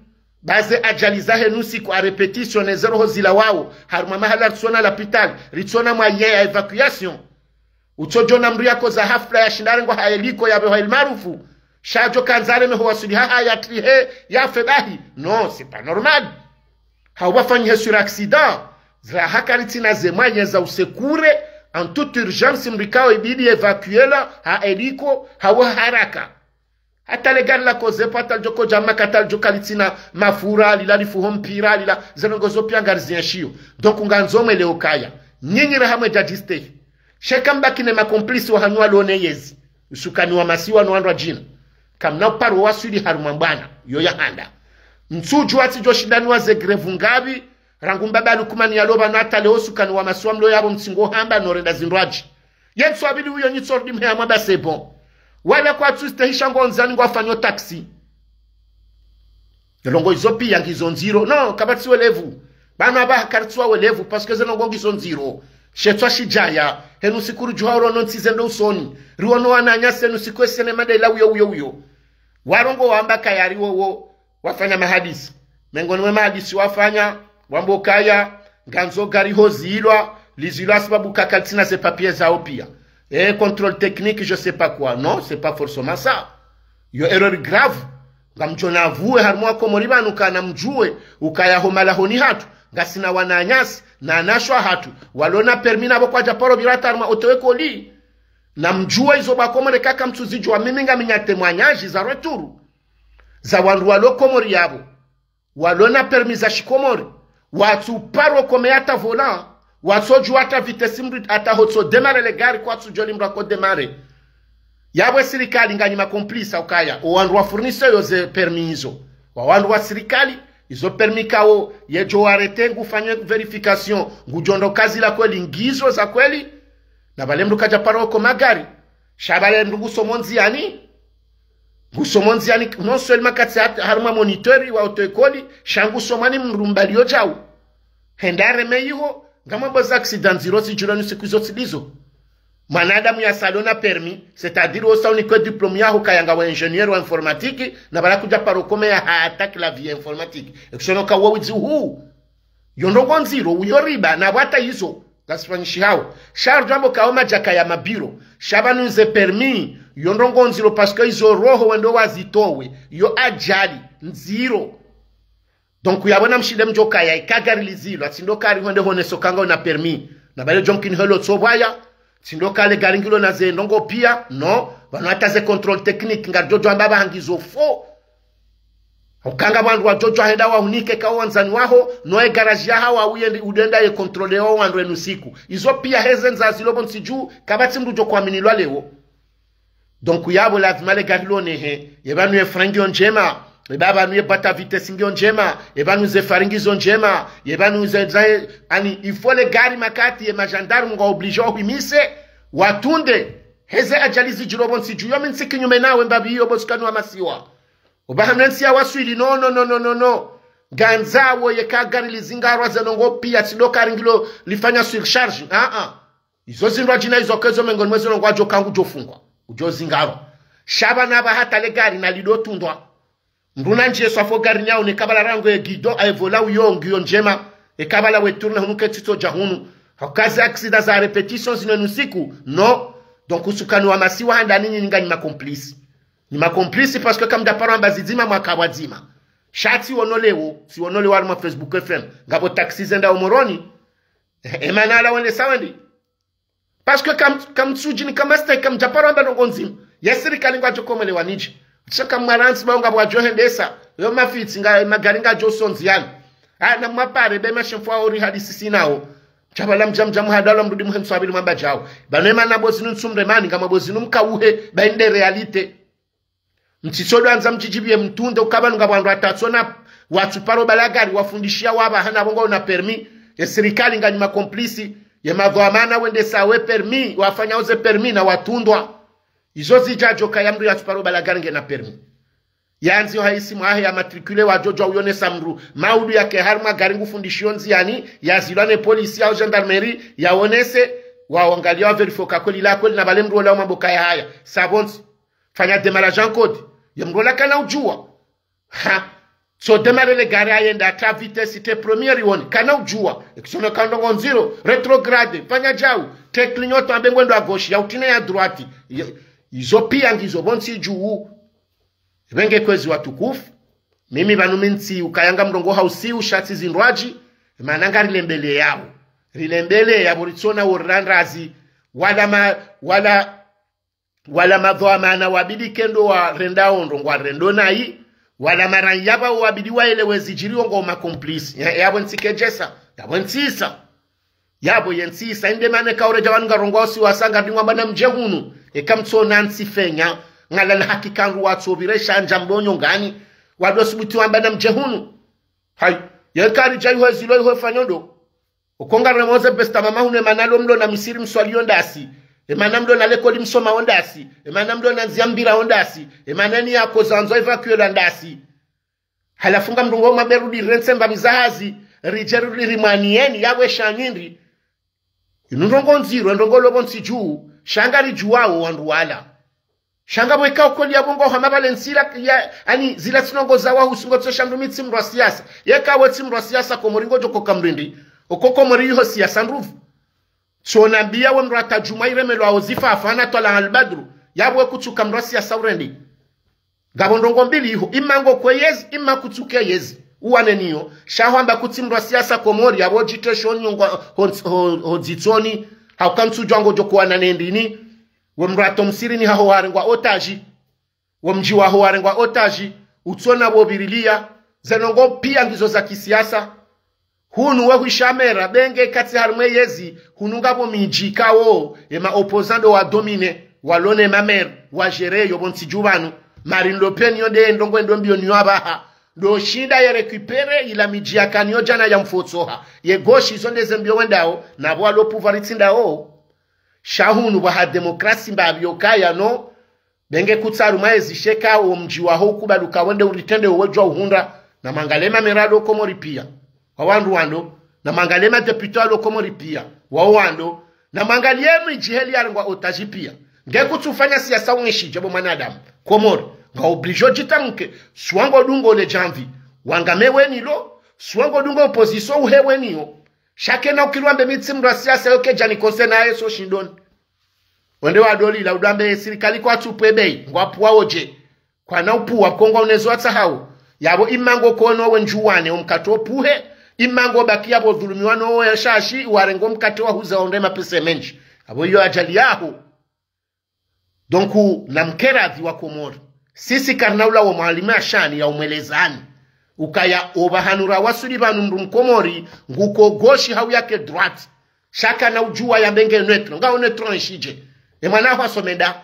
Ba ze ajali zahe nusiku à répétition ne ze roho zilawao, harumwa mahala ritsona lapitali, ritsona moyen ya évacuation. Utsodjo ona mndru yakoza hafla yashinda yarengwa ha hélico yapvehwa El Maarouf, sha djo kandza areme ho waswili haha yatrihe yafe bahi. Non, c'est pas normal. Hau pvafanyishe sur accident, zila ha karitsina ze moyens za usecours, en toute urgence, mndru ikao ibidi évacuer la ha hélico, hau haraka. Hata le gari lakoze pvo, hata lidjo kodja maka, hata lidjo kalitsina mafura, lila lifu ho mpira, lila, ze ndrongoo zo pia ngarizienshio. Donc, ngandzo mwelewe ukaya, nyinyi raha mwedja djistehi, sha eka mbaki ne ma complices wahanyu walo ne yezi, usukani wa masiwa no wandru wadjina, kamna uparo waswili harumwa mbwana yo ya handa. Ntsudjua tsidjo shindaniwa ze grève ngapvi, rangu mbaba Lukmani yalo pvanu hata leo, usukani wa masiwa mlo yapvo mtsingo hamba no renda zindrwadji. Ye ntsu wa pvili uyo nyitso rudi mheya mwamba c'est bon. Wala kwatsu stehisha ngo ndziani ngwafanyo taxi. Ndrongoo izo pia ngizo ndziro. Non, kapvatsi welevu. Pvanu apvaha karitsuwa welevu, parce que ze ndrongoo ngizo ndziro. She tswa shidjaya, he nusiku ridjuha urono ntsi zendo usoni. Riono wananyasi he nusiku esene madela uyo, uyo, uyo. Warongoa wamba kayari wowo wafanya mahadisi. Mengoni mwe mahadisi wafanya, wamba ukaya, ngandzo gari ho zilwa, lizilwa sababu kakalitsina ze papiers zao pia. Eh, contrôle technique, je sais pas quoi. Non, c'est pas forcément ça. Yo erreur grave. Ngamdjo na avouer harumwa Komori pvanu kana mdjuwe, ukaya ho malahoni hatru, ngasina wananyasi, na wanashe wahatru, walo na permis napvo kwadja paro pvira hata harumwa auto-école. Na mdjuwe izo ba Komori kaka mtsuzidjuwa, mimi ngami na témoignage za retour za wandru walo Komori yapvo, walo na permis za shikomori, watsu paro komeya hata volant, watsodjuwa hata vitesse mndru hata hotso démarrer le gari, kwatsudjuwa li mndru ako démarrer. Yapvo e sirikali nganyi ma complices ukaya, o wandru wa fournir yo ze permis izo, wa wandru wa sirikali, izo permis kao, yedjo arrêter ngufanye vérification, ngudjo ona uka zila kweli ngizo za kweli, na pvale mndru kadja paro koma gari. Sha pvale mndru ngusomo ndziani. Ngusomo ndziani, non seulement katsi hat-, harumwa moniteur wa auto-école, sha ngusomwa ni mndru mbali yo djau. Hende areme iho, ngamwambo za accident ndziro zidjiro nusiku izo tsi ndizo. Mwanadamu yasalo na permis, c'est-à-dire wosa unikwe diplôme yaho kaya ngawe ingénieur wa informatique, na pvala kudja paro komeya ha attaque la vie informatique. Ekushono ka wo widzi huu. Yo ndrongoo ndziro, uyo riba, na pvwata izo ngasifanyishihao. Sha ridjo amba kao madjaka ya mabiro, sha pvanu ze permis, yo ndrongoo ndziro, parce que izo roho wendo wazitowe, yo ajali ndziro. Donc, yapvo na mshinde mdjo kaya, eka gari lizilwa, tsi ndo kari hwende honeso ka ngauna permis. Na pvale djo mkini helo tso pvwaya, tsi ndo ka le gari ngilo na ze ndrongoo pia, non, pvanu hata ze contrôle technique, ngaridjo djo amba pvaha ngizo faux. Uka nga wandru wadjo djo henda wahunike ka wandzani waho, no e garage yahawo uyendi udenda ye contrôler wo wandru enu siku. Izo pia heze ndza zilo pvo ntsi dju, kapvatsi mndru djo kwaminilwa leo. Donc yapvo lazima le gari lonehe, ye pvanu ye frein ngiyo ndjema, ye pvanu ye boîte à vitesse ngiyo ndjema, ye pvanu ze phares ngizo ndjema, ye pvanu ze, ze, ani, il faut le gari makati ye magendarme ngwa obligé wahuimise, watunde, heze ajali zidjiro pvo ntsi dju, yo mi ntsi kinyume nawe mbapvi iyo bo usukani wa masiwa. Opvahanu entsi ya waswili, non, non, non, non, non, non. Ngandzawo yeka gari lizingarwa ze ndrongoo pia, tsi ndo kari ngilo lifanya surcharge. Ah, ah. Izo zindrwadjina izo kezo mengoni mwe ze ndrongoo wadjo ka ngudjo fungwa, udjo zingarwa. Sha pvanu apvaha hata le gari nalidjo tundwa. Mndru na ndjiye swafi gari nyawo ne kabala rangu ye guidon, aye volant uyo ngiyo ndjema, e kabala we tourner hunu ketsi tso dja hunu. Hauka ze accident za répétition zinu nusiku, non. Donc usukani wa masiwa handani nyinyi nganyi ma complices. Nyi ma complices parce que kamdja paro amba zidzima mwaka pvwadzima. Sha tsi wono leo, tsi wono leo harumwa Facebook F M. Ngapvo taxi zenda o Moroni. E, e mana ala wende sa wendi. Parce que kam, kamtsudjini kamastehi kamdja paro amba ndrongoo ndzima. Ye sirikali ngwadjo komelewa nidje. Sha kamwarantsi pvao ngapvo wadjo hendesa. Yo mafitsi nga, magari ngadjo sondzi yanu. Ah, na mwapare be mashemfwa ori hadisi sinao. Sha pvala mdja mdja muhadalwa mrudi muhe ntsu wa pvili mwamba djao. Pvanu e mana bo zinu ntsu mremani, ngamwambo zinu mkauhe, ba inde réalité. Mtsitsodo andza mdjidjipviye mtunde uka pvanu ngapvo wandru watsona, watsu paro bala gari, wafundishiya wapvaha na pvo ngwauna permis, ye sirikali nganyi ma complices, ye madhwamana wendesa we permis, wafanya uze permis na watundwa. Izo zidjadjo kaya mndru yatsu paro bala gari ngena permis. Yandzi yo hayisi mwahe ya matricule wadjodjuwa uyonesa mdru. Maudu yake harimwa gari ngufundishiyo ndziyani, yazilwa ne polisi au gendarmerie, yaonese, waangalia wavérifier ka kweli la kweli na pvale mdru ola umamboka ya haya. Sa pvontsi. Fanya démarrage en code. Ye mdru ola kana udjuwa. Ha. So démarrer le gari ayende à toute vitesse, te première iwone. Kana udjuwa. Ekisome ka ndrongo ndziro. Rétrograde. Fanya djau. Te clignotant ambe ngwendo à gauche. Ya utine ya droite. Ye-, izo piya ngizo pvontsi djuu. Pvenge kwezi watukufu. Mimi pvanu mi ntsi ukaya nga mdrongo hausi ushatsi zindrwadji. Mana ngarilembele yawo. Rilembele yapvo ritsona wo rirandrazi. Wala ma-, wala wala madhwamana wabidi kendo warenda ondro ngwarendo nayi, wala maranya pvao wabidi waelewe zidjiriyo ngo ma complices. Ya, yapvo ntsi kedjesa, yapvo ntsi isa. Yapvo ye ntsi isa, inde mana eka uredja pvanu ngarongowa usiwasa ngadi ngwamba namdje hunu, eka mtsona ntsi fenya, ngalala hakika ndru watso pvire shandja mdonyo ngani, wado subuti wamba namdje hunu. Hayi, yeka ridja iho ezilo iho efanyo ndo. Oko ngaremo ze besta mama hunu emana lo mlo na Misiri mswaliyo ndasi. Emana mlo na lekoli msomawo ndasi. Emana mlo na ndziya mpirawo ndasi. Emana ni yako zandzo évacuer la ndasi. Halafu nga mdru ngo maberu di rentse mbapvi za hazi. Ridje rudi rimwaniyeni yapvo esha nyindri. Inu ndrongo ndziro, ndrongo lo pvontsi djuu. Sha ngaridjuwawo wandru wala. Sha ngapvo eka okoli yapvo ngo hama pvale ntsi la, ya, ani zila tsi ndrongo za wahusu ngotso sha mdru mi tsi mdru wa siasa. Yeka we tsi mdru wa siasa Komori ngodjo koka mdru ndi. Oko Komori iho siasa ndruvu. So nambiya we mdru ata djumwa iremelwa ozifa afana twala albadru. Yapvo we kutsuka mdru wa siasa urendi. Ngapvo ndrongo mbili iho. Ima ngo kwe yezi, ima kutsuke yezi. Uwane niyo. Sha hwamba kutsi mdru wa siasa Komori. Yapvo djite shoni ngwa ho, ho, ho dzitsoni. Hauka ntsudjuwa ngodjo kuwana nendini. We mdru ato msirini haho warengwa otage. Wo mdji waho warengwa otage. Utsona wo pvirilia. Ze ndrongo piya ngizo za kisiasa. Hunu we hwisha mera, benge katsi harimwe yezi. Hunu ngapvo midji kawo. Ema opposant ndo wa dominer. Walone ma maire. Wa gérer yo pvontsi dju pvanu. Marine Le Pen yo nde ndrongo endo mbiyo niyo apvaha. Ndo shinda ye récupérer ila midji yakaniyo djana ya mfotsoha. Ye gauche izo nde ze mbiyo wendao. Na pvo walo pouvoir itsi ndao. Sha hunu pvaha démocratie mbapvi yo kaya no. Benge kutsaru maezi sheka wo mdji waho ukubaluka wende uritrende uwedjwa uhundra. Na mwangalie ma maire lo Komori piya. Wa wandru wando. Na mwangalie ma député lo Komori piya. Wa wando. Na mwangalie midji heli yarengwa otage piya. Nge kutsufanya siasa unishidje bo mwanadamu. Komori. Nga obligé djitamke. Swango dungo le djamvi. Wangame weni lo. Swango dungo opposition uhe weni yo. Sha kena ukilwa mbe mi tsi mdru wa siasa yo kedjani concerne aye so shindoni. Wende wadolila udwambe sirikali kwatsu pwe bei, ngwapvuwa wodje. Kwana upvuwa kongwa unezo watsahawo. Yapvo ima ngo kono we ndjuwane omkate opvuhe, ima ngo baki yapvo dhulumiwa no we shashi, warengo mkate wahuza onde mapesa mendji. Apvo iyo ajali yaho. Donc, namkeradhi wa Komori. Sisi karina ula wo mwalimu ashani ya umwelezani. Ukaya opvahanu ra wasuli pvanu mdru mkomori, nguko gauche hau yake droite. Sha kana udjuwa yambe nge neutre. Nga o neutre nshidje. Emwana hwa somenda.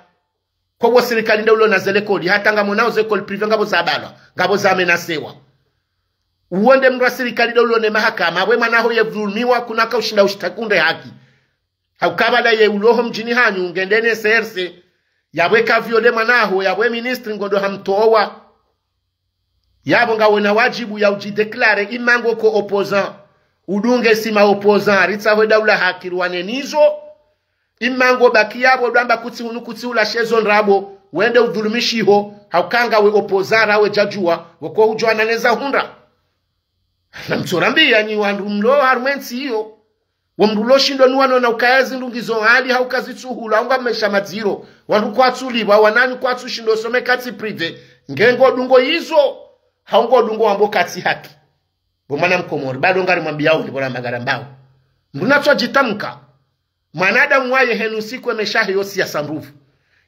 Ko wo sirikali nde ulo na ze lekoli. Hata ngamonao ze école privée ngapvo zabalwa. Ngapvo zamenasewa. Uwo nde mdru wa sirikali nde ulo ne mahakama. Apvo emwana ho yedhulumiwa kuna kaushinda ushitaki unde haki. Hauka pvala ye uloho mdjini hanyu, ngende ne C R C. Yapvo eka viole mwana ho, yapvo e ministre ngondo hamtowa. Yapvo ngawena wadjibu ya udjidéclarer ima ngo ko opposant. Udunge sima opposant, ritsahe daula haki ruwane nizo. Ima ngo baki yapvo dwamba kutsi hunu kutsi ula shezo ndrabo, wende udhulumishiho, hauka ngawe opposant rawe djadjuwa, woko udjuwa naneza hundra. Na mtsorambiya nyi wandru mlo harumwe ntsi iyo. Wo mdru lo shindo ni wanona ukaya zindru ngizo hali hauka zitsuhula, haunga mesha madziro. Wandru kwatsulipvwa, wananyu kwatsu shindo some katsi privé. Nge ngo dungo izo, hau ngo dungo wambo katsi haki. Bo mwana mkomori, bado ngari mwambiya uli, bo na magara mbao. Mdru natso djitamka. Mwanadamu waye henu siku emesha he yo siasa ndruvu.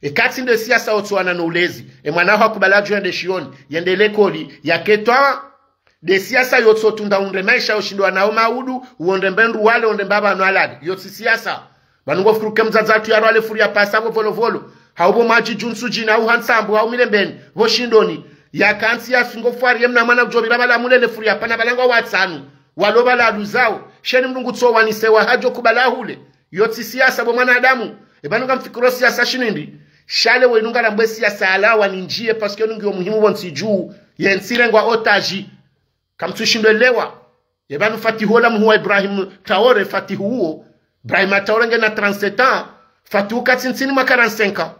Ekatsi nde siasa otsowana no ulezi. Emwana ho akubala djo yende shioni, yende lekoli, yaketwa. Nde siasa yotsotunda unde maesha yoshindwa nao maudu, uonde mbe ndru wale, onde mba pvanu alale. Yotsi siasa. Pvanu ngo fikiri ke mdzadze hatru yarwa le furi ya pasa pvo Volovolo. Hau pvo Mwadjidjuntsudjini, hau Hantsambu, hau Milembeni, pvo Shindoni. Yakantsi yasingo fwari ye mna mwana kudjopvira pvala mulele furi ya pana pvala ngwa watsanu. Walo pvala aluzao. Sheni mdru ngutso wanisewa hadjo kubala hule. Yotsi siasa bo mwanadamu. Epvanu ngamfikiro siasa shinindi. Sha leo inu ngarambao ye siyasa ya lawa ni ndjiye, parce que inu ngiyo muhimu pvo ntsi dju, ye ntsi irengwa otage. Kamtsushindwa elewa. Ye pvanu Fatihu ola muhu wa Ibrahim Traoré, Fatihu uwo. Ibrahim Traoré ngena trente-sept ans. Fatihu katsi ntsini mwa quarante-cinq ans.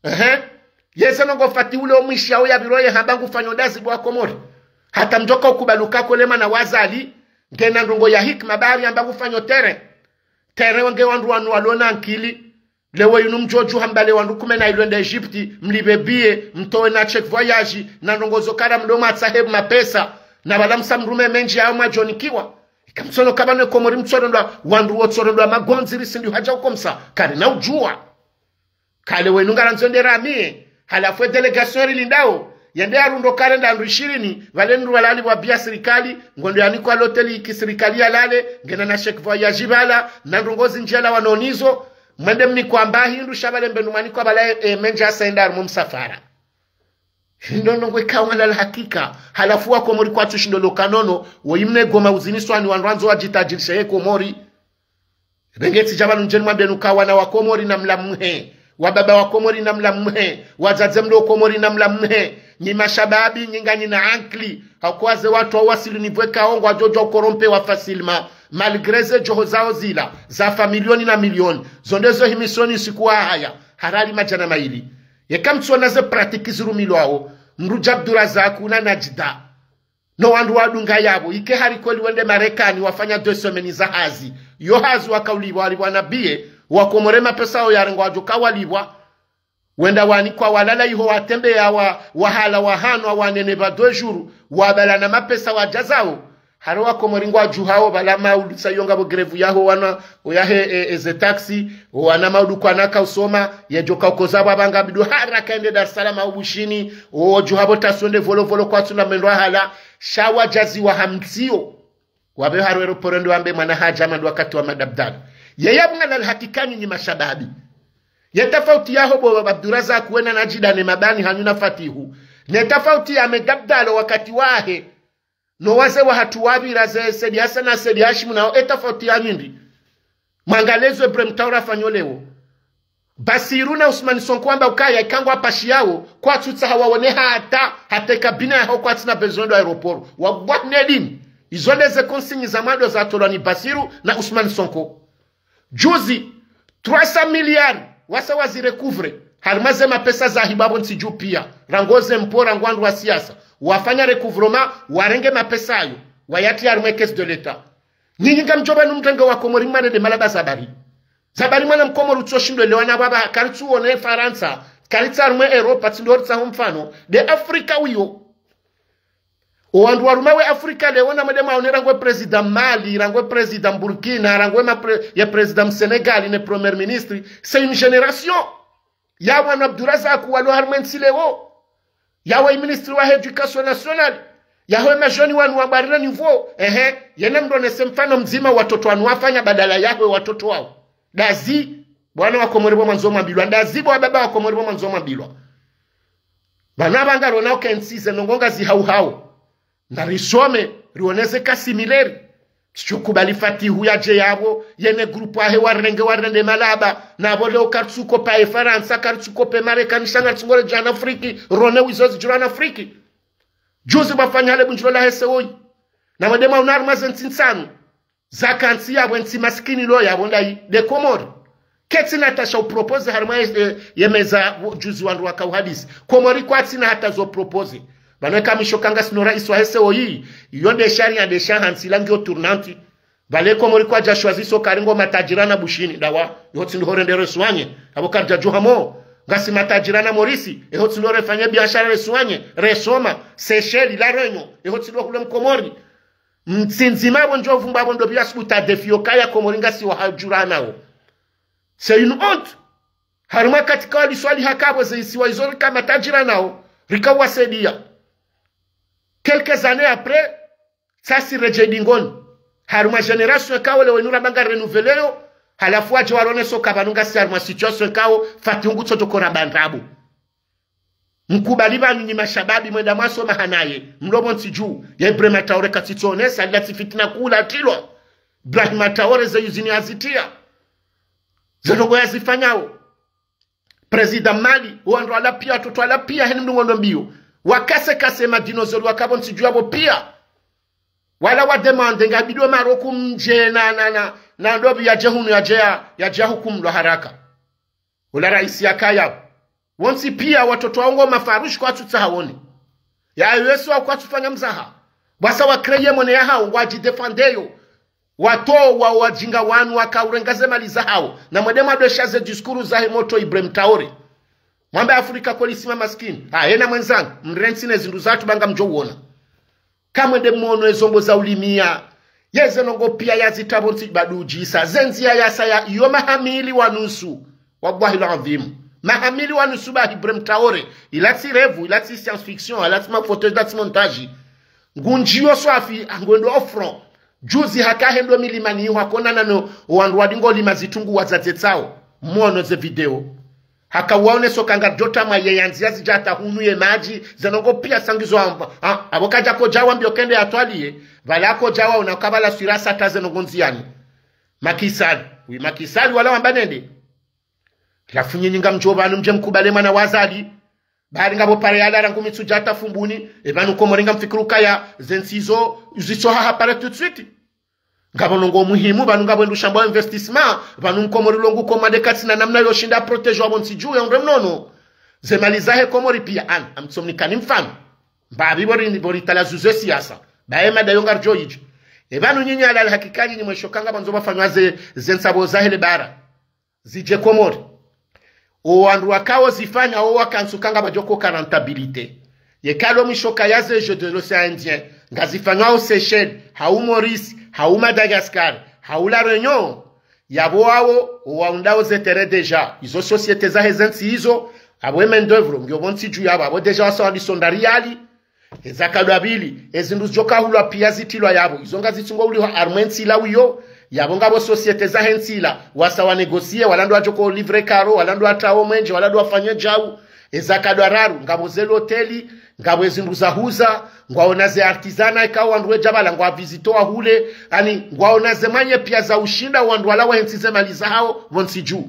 Ehe. Yeze ndrongo Fatihu leo mwishiyawo yapviro ye hamba ngufanyo ndazi bo wa Komori. Hata mdjoka ukubali uka kole mwana wa Azali, ngena ndrongo ya hikima bari hamba ngufanyo terrain. Terrain wenge wandru wanu walona ankili. Leo inu mdjo djuha mbale wandru kume na ilwe nda Egypte, mlipve billet, mtowe na chèque voyage, na ndrongo zo kara mdomo atsahe mapesa, na pvala msa mrume mendji ya mwadjonikiwa. Ika mtsono kaba ne Komori mtsorendwa, wandru wotsorendwa magondzi risindi hadja ukomsa, kari na udjuwa. Kale wenu ngarandzo nde ramie, halafu ye délégation rilindao, yende yarundo kare nda wandru ishirini, pvale ndru walali wa bia sirikali, ngondo yanikwa loteli ki sirikali yalale, ngena na chèque voyage pvala, na ndrongo zindji yalawa no nizo, mwende mnikwa mba hindru sha pvale mbenu mwanikwa pvala e, e, mendji asa enda harumwa msafara. Hindro ndrongo ikao ngalala hakika, halafu wa Komori kwatsushindo loka nono, woyi mne Goma uzini swani wandru wandzo wadjitajirishe ye Komori. Pvenge tsidja pvanu ndjeni mwambenu ka wana wa Komori na mlamuhe. Wababa wa Komori na mlamuhe. Wadzadze mlo Komori na mlamuhe. Nyi mashababi, nyi nganyina ankili. Hauka wazee watru wawasili nivo ikao ngwadjo djuwa ukorompewa facilement. Malgré ze djoho zao zila. Zafa milioni na milioni. Zo ndezo himisioni siku wahaya. Harali madjana mayili. Yeka mtsona ze pratique zirumilwao. Mdru dja Abdurazaku na Najida. No wandru wadunga yapvo, ike hari kweli wende Marekani wafanya deux semaines za hazi. Yo hazi wakaulipvwa, walipvwa na billet, wa Komori mapesa yao yarengwa wadjoka walipvwa. Wenda wanikwa walala iho watembeya wa, wahala wahanwa wanene pva deux jours, wapvala na mapesa wadja zao. Hari wa Komori ngwadjuhao pvala maudu sa yo ngapvo grève yaho wana, oyahe e, e, ze taxi, owana maudu kwana ka usoma, yedjoka ukoza pvapvanga bidu haraka yende Dar es Salaam au Bushini, odjuha pvo taswende volovolo kwatsu na mendo ahala, sha wadjaziwa ha mtsiyo. Wapve harwe roporo ndo wambe mwana hadja mandu wakati wa Madabdalo. Yeye mwana alhakikani nyi mashababi. Ye tafauti yaho bo Abdurazaku wena Najida ne mabani hanyu na Fatihu. Ne tafauti ya Medabdalo wakati wahe. No wazee wahatru wapvira ze Said Hassan na Said Hashim nao e tafauti ya nyindri. Mwangalie zo Ibrahim Traoré afanyo leo. Basiru na Ousmane Sonko wamba ukaya ika ngwapashiyao, kwatsutsaha waone hata, hata ikabine yaho kwatsina besoin ndo aéroport. Wabwa ne dini. Izo ndeze consigne za mwando zatolwa ni Basiru na Ousmane Sonko. Juzi, trois cents milliards, wasa wazi recouvrer. Harimwa ze mapesa zahibwa pvo ntsi dju pia. Rangu ze mpora, rangu wandru wa siasa. Wafanya recouvrement, warenge mapesa ayo. Wayatriya harimwa caisse de l'État. Nyinyi ngamdjo pvanu mrenge wa Komori mwanende malaba zabari. Zabari mwana mkomori utsoshindwa elewa na pvapva, karitsu wone Farantsa, karitsa harimwa Europa, tsi ndo ritsaho mfano. Nde Afrika wiyo. Owandru waruma we Afrika leo na mwende mwaone rangu we président Mali, rangu we président Burkina, rangu we ma pré-, ye président Sénégal, ne premier ministre. C'est une génération. Ya wana Abdurazaku walo harimwa entsi leo. Yawe ministre wa éducation nationale. Yawe majoni wanu wabwarire niveau. Ehe, yena mdru onese mfano mdzima watoto wanu wafanya badala yawe watoto wao. Ndazi, bo wana wa Komori bo mwandzo mwambilwa. Ndazi, bo wababa wa Komori bo mwandzo mwambilwa. Pvanu pvanga rona uka entsi ze ndrongo ngazi hau hau. Narisome, rionese ka simileri. Tsitsukubali Fatihu yadje yapvo, yene groupe yahe warenge warende malaba, na pvo leo karitsu kopa e Farantsa, karitsu kopa e Marekani, sha ngaritsu ngore djana Afriki, rone wizo zidjiri ana Afriki. Juzi pvwafanya hale bundjilo lahe sewoyi. Na mwende mwaona harimwa ze ntsi ntsanu. Zaka ntsi yapvo entsi masikini lo yapvo ndayi, nde Komori. Ketsi na hata sha upropose harimwa ye, ye, ye meza wo, juzi wandru waka uhadisi. Komori kwatsina hata zo propose. Pvanu eka mwisho ka ngasino raisi wahe sewoyi, iyo nde sharia nde sha hantsi la ngiyo tournante. Pvale Komori kwadja shwaziso karingo matajiri na Bushini, ndawa, eho tsi ndo ho rende reswanye, apvo karidja djuha mo, ngasi matajiri na Morisi, eho tsi ndo refanye biashara reswanye, resoma, Seychelles, La Réunion, eho tsi ndo hule Mkomori. Mtsindzima pvo ndjovu mbapvo ndo pia subuta défi yo kaya Komori ngasi wahadjura nao. C'est une honte. Harimwa katika waliswali hakapvo ze isiwa izo rika matajiri nao, rika wasaidia. Quelques années après, tsasi redjei dingoni. Harimwa génération ikao leo inu ramba nga renouveler yo, halafu wadje waronese uka pvanu ngasi harimwa situation ikao Fatihu ngutsodjo kora bandrabo. Mkubali pvanu nyi mashababi mwenda mwasoma hanaye, mlo pvo ntsi dju, ya Ibrahima Traoré katsitsonesa, ila tsi fitina kula tilwa. Ibrahima Traoré ze usine yazitriya. Ze ndrongo yazifanyao. Président Mali, wandru wala pia, watoto wala pia, heni mdru ngondo mbio. Wakase kase madinosaures wakapvo ntsi dju yapvo pia. Wala wa demande ngapvidjo Maroc mdje na, na, na, na ndopvi yadje hunu yadje ya, yadje ya hukumulwa haraka. Ola raisi yakaya. Wontsi pia watoto wawo ngo mafarushi kwatsutsaha wone. Ya U S wawo kwatsufanya mzaha. Bwasa wa créer monnaie yahawo, ngwadjidéfendeyo. Watowa wadjinga wanu wakaurenga ze mali zahawo. Na mwende mwadwesha ze discours zahe moto Ibrahim Traoré. Mwambe Afrika kweli sima maskini. Ha, yena mwenzangu, mrentsi ne zindru zatru ba ngamdjo uona. Kamwende mwono ezombo za ulimia. Yeze ndrongoo pia yazitapvo ntsi badudjisa. Ze ndzia yasaya iyo maha mili wa nusu. Wallahi l'adhim. Maha mili wa nusu ba Ibrahim Traoré. Ila tsi rêve, ila tsi science fiction, ila tsi mafoto, ila tsi montage. Ngundjiyo swafi, ngwendo au front. Juzi haka hendo milimani, hwakonana no wandru wadingo lima zitrungu wazadzetsao. Mwono ze video. Haka waoneso kanga djota mwa ye yandzia zidja hata hunu ye madji, ze ndrongoo pia sangizo amba. Ha, apvo kadja kodja wambio kende yatwaliye, pvala kodja waona kabala swirasa hata ze ndrongoo ndziani. Macky Sall, oui, Macky Sall wala wamba nende. Halafu nyinyi ngamdjo pvanu mdje mkubale mwana wa Azali. Bari ngapvo pare yala rangu mitsudja hata Fumbuni, e pvanu Komori ngamfikiri ukaya, ze ntsi izo, zitsoha hapare tout de suite. Ngapvo ndrongoo muhimu, pvanu ngapvo ndru shambwa investissement, pvanu Mkomori longu komade katsina namna yoshinda protéger wapvo ntsi dju ya undre mnono. Ze mali zahe Komori pia an, amtsomnikani mfano. Mbapvi pvori, pvori tala zuze siasa. Baye mada yo ngaridjo idjo. E pvanu nyinyi ala alhakika nyinyi mwesho kanga pvandzo pvafanywa ze, ze ntsapvo zahe le bara. Zidje Komori. O wandru wakao zifanya o wakantsu kanga pvadjoko ka rentabilité. Yeka lo mwisho kaya ze Jeux de l'Océan Indien, ngazifanywao Seychelles, hau Maurice, hau Madagascar, hau La Réunion. Yapvo wawo, o waundao ze terrain déjà. Izo société zahe ze ntsi izo, apvo e main d'œuvre, ngiyo pvo ntsi dju yapvo, apvo déjà wasa walisonda riali. Eza kadwa pvili, ezindru zidjoka hulwa pia zitrilwa yapvo. Izo ngazitsungo ulihwa harumwa e ntsila wiyo, yapvo ngapvo société zahe ntsila, wasa wa négocier, wala ndo wadjoko livrer carreau, wala ndo watrao mwenje, wala ndo wafanye djau. Eza kadwa raru, ngapvo ze loteli, ngapvo ezindru za huza, ngwaona ze artisanat, eka wandru wedja pvala, ngwa visiter wa hule, ani, ngwaona ze manye pia za ushinda, wandru wala wahe ntsi ze mali zahawo, pvo ntsi dju.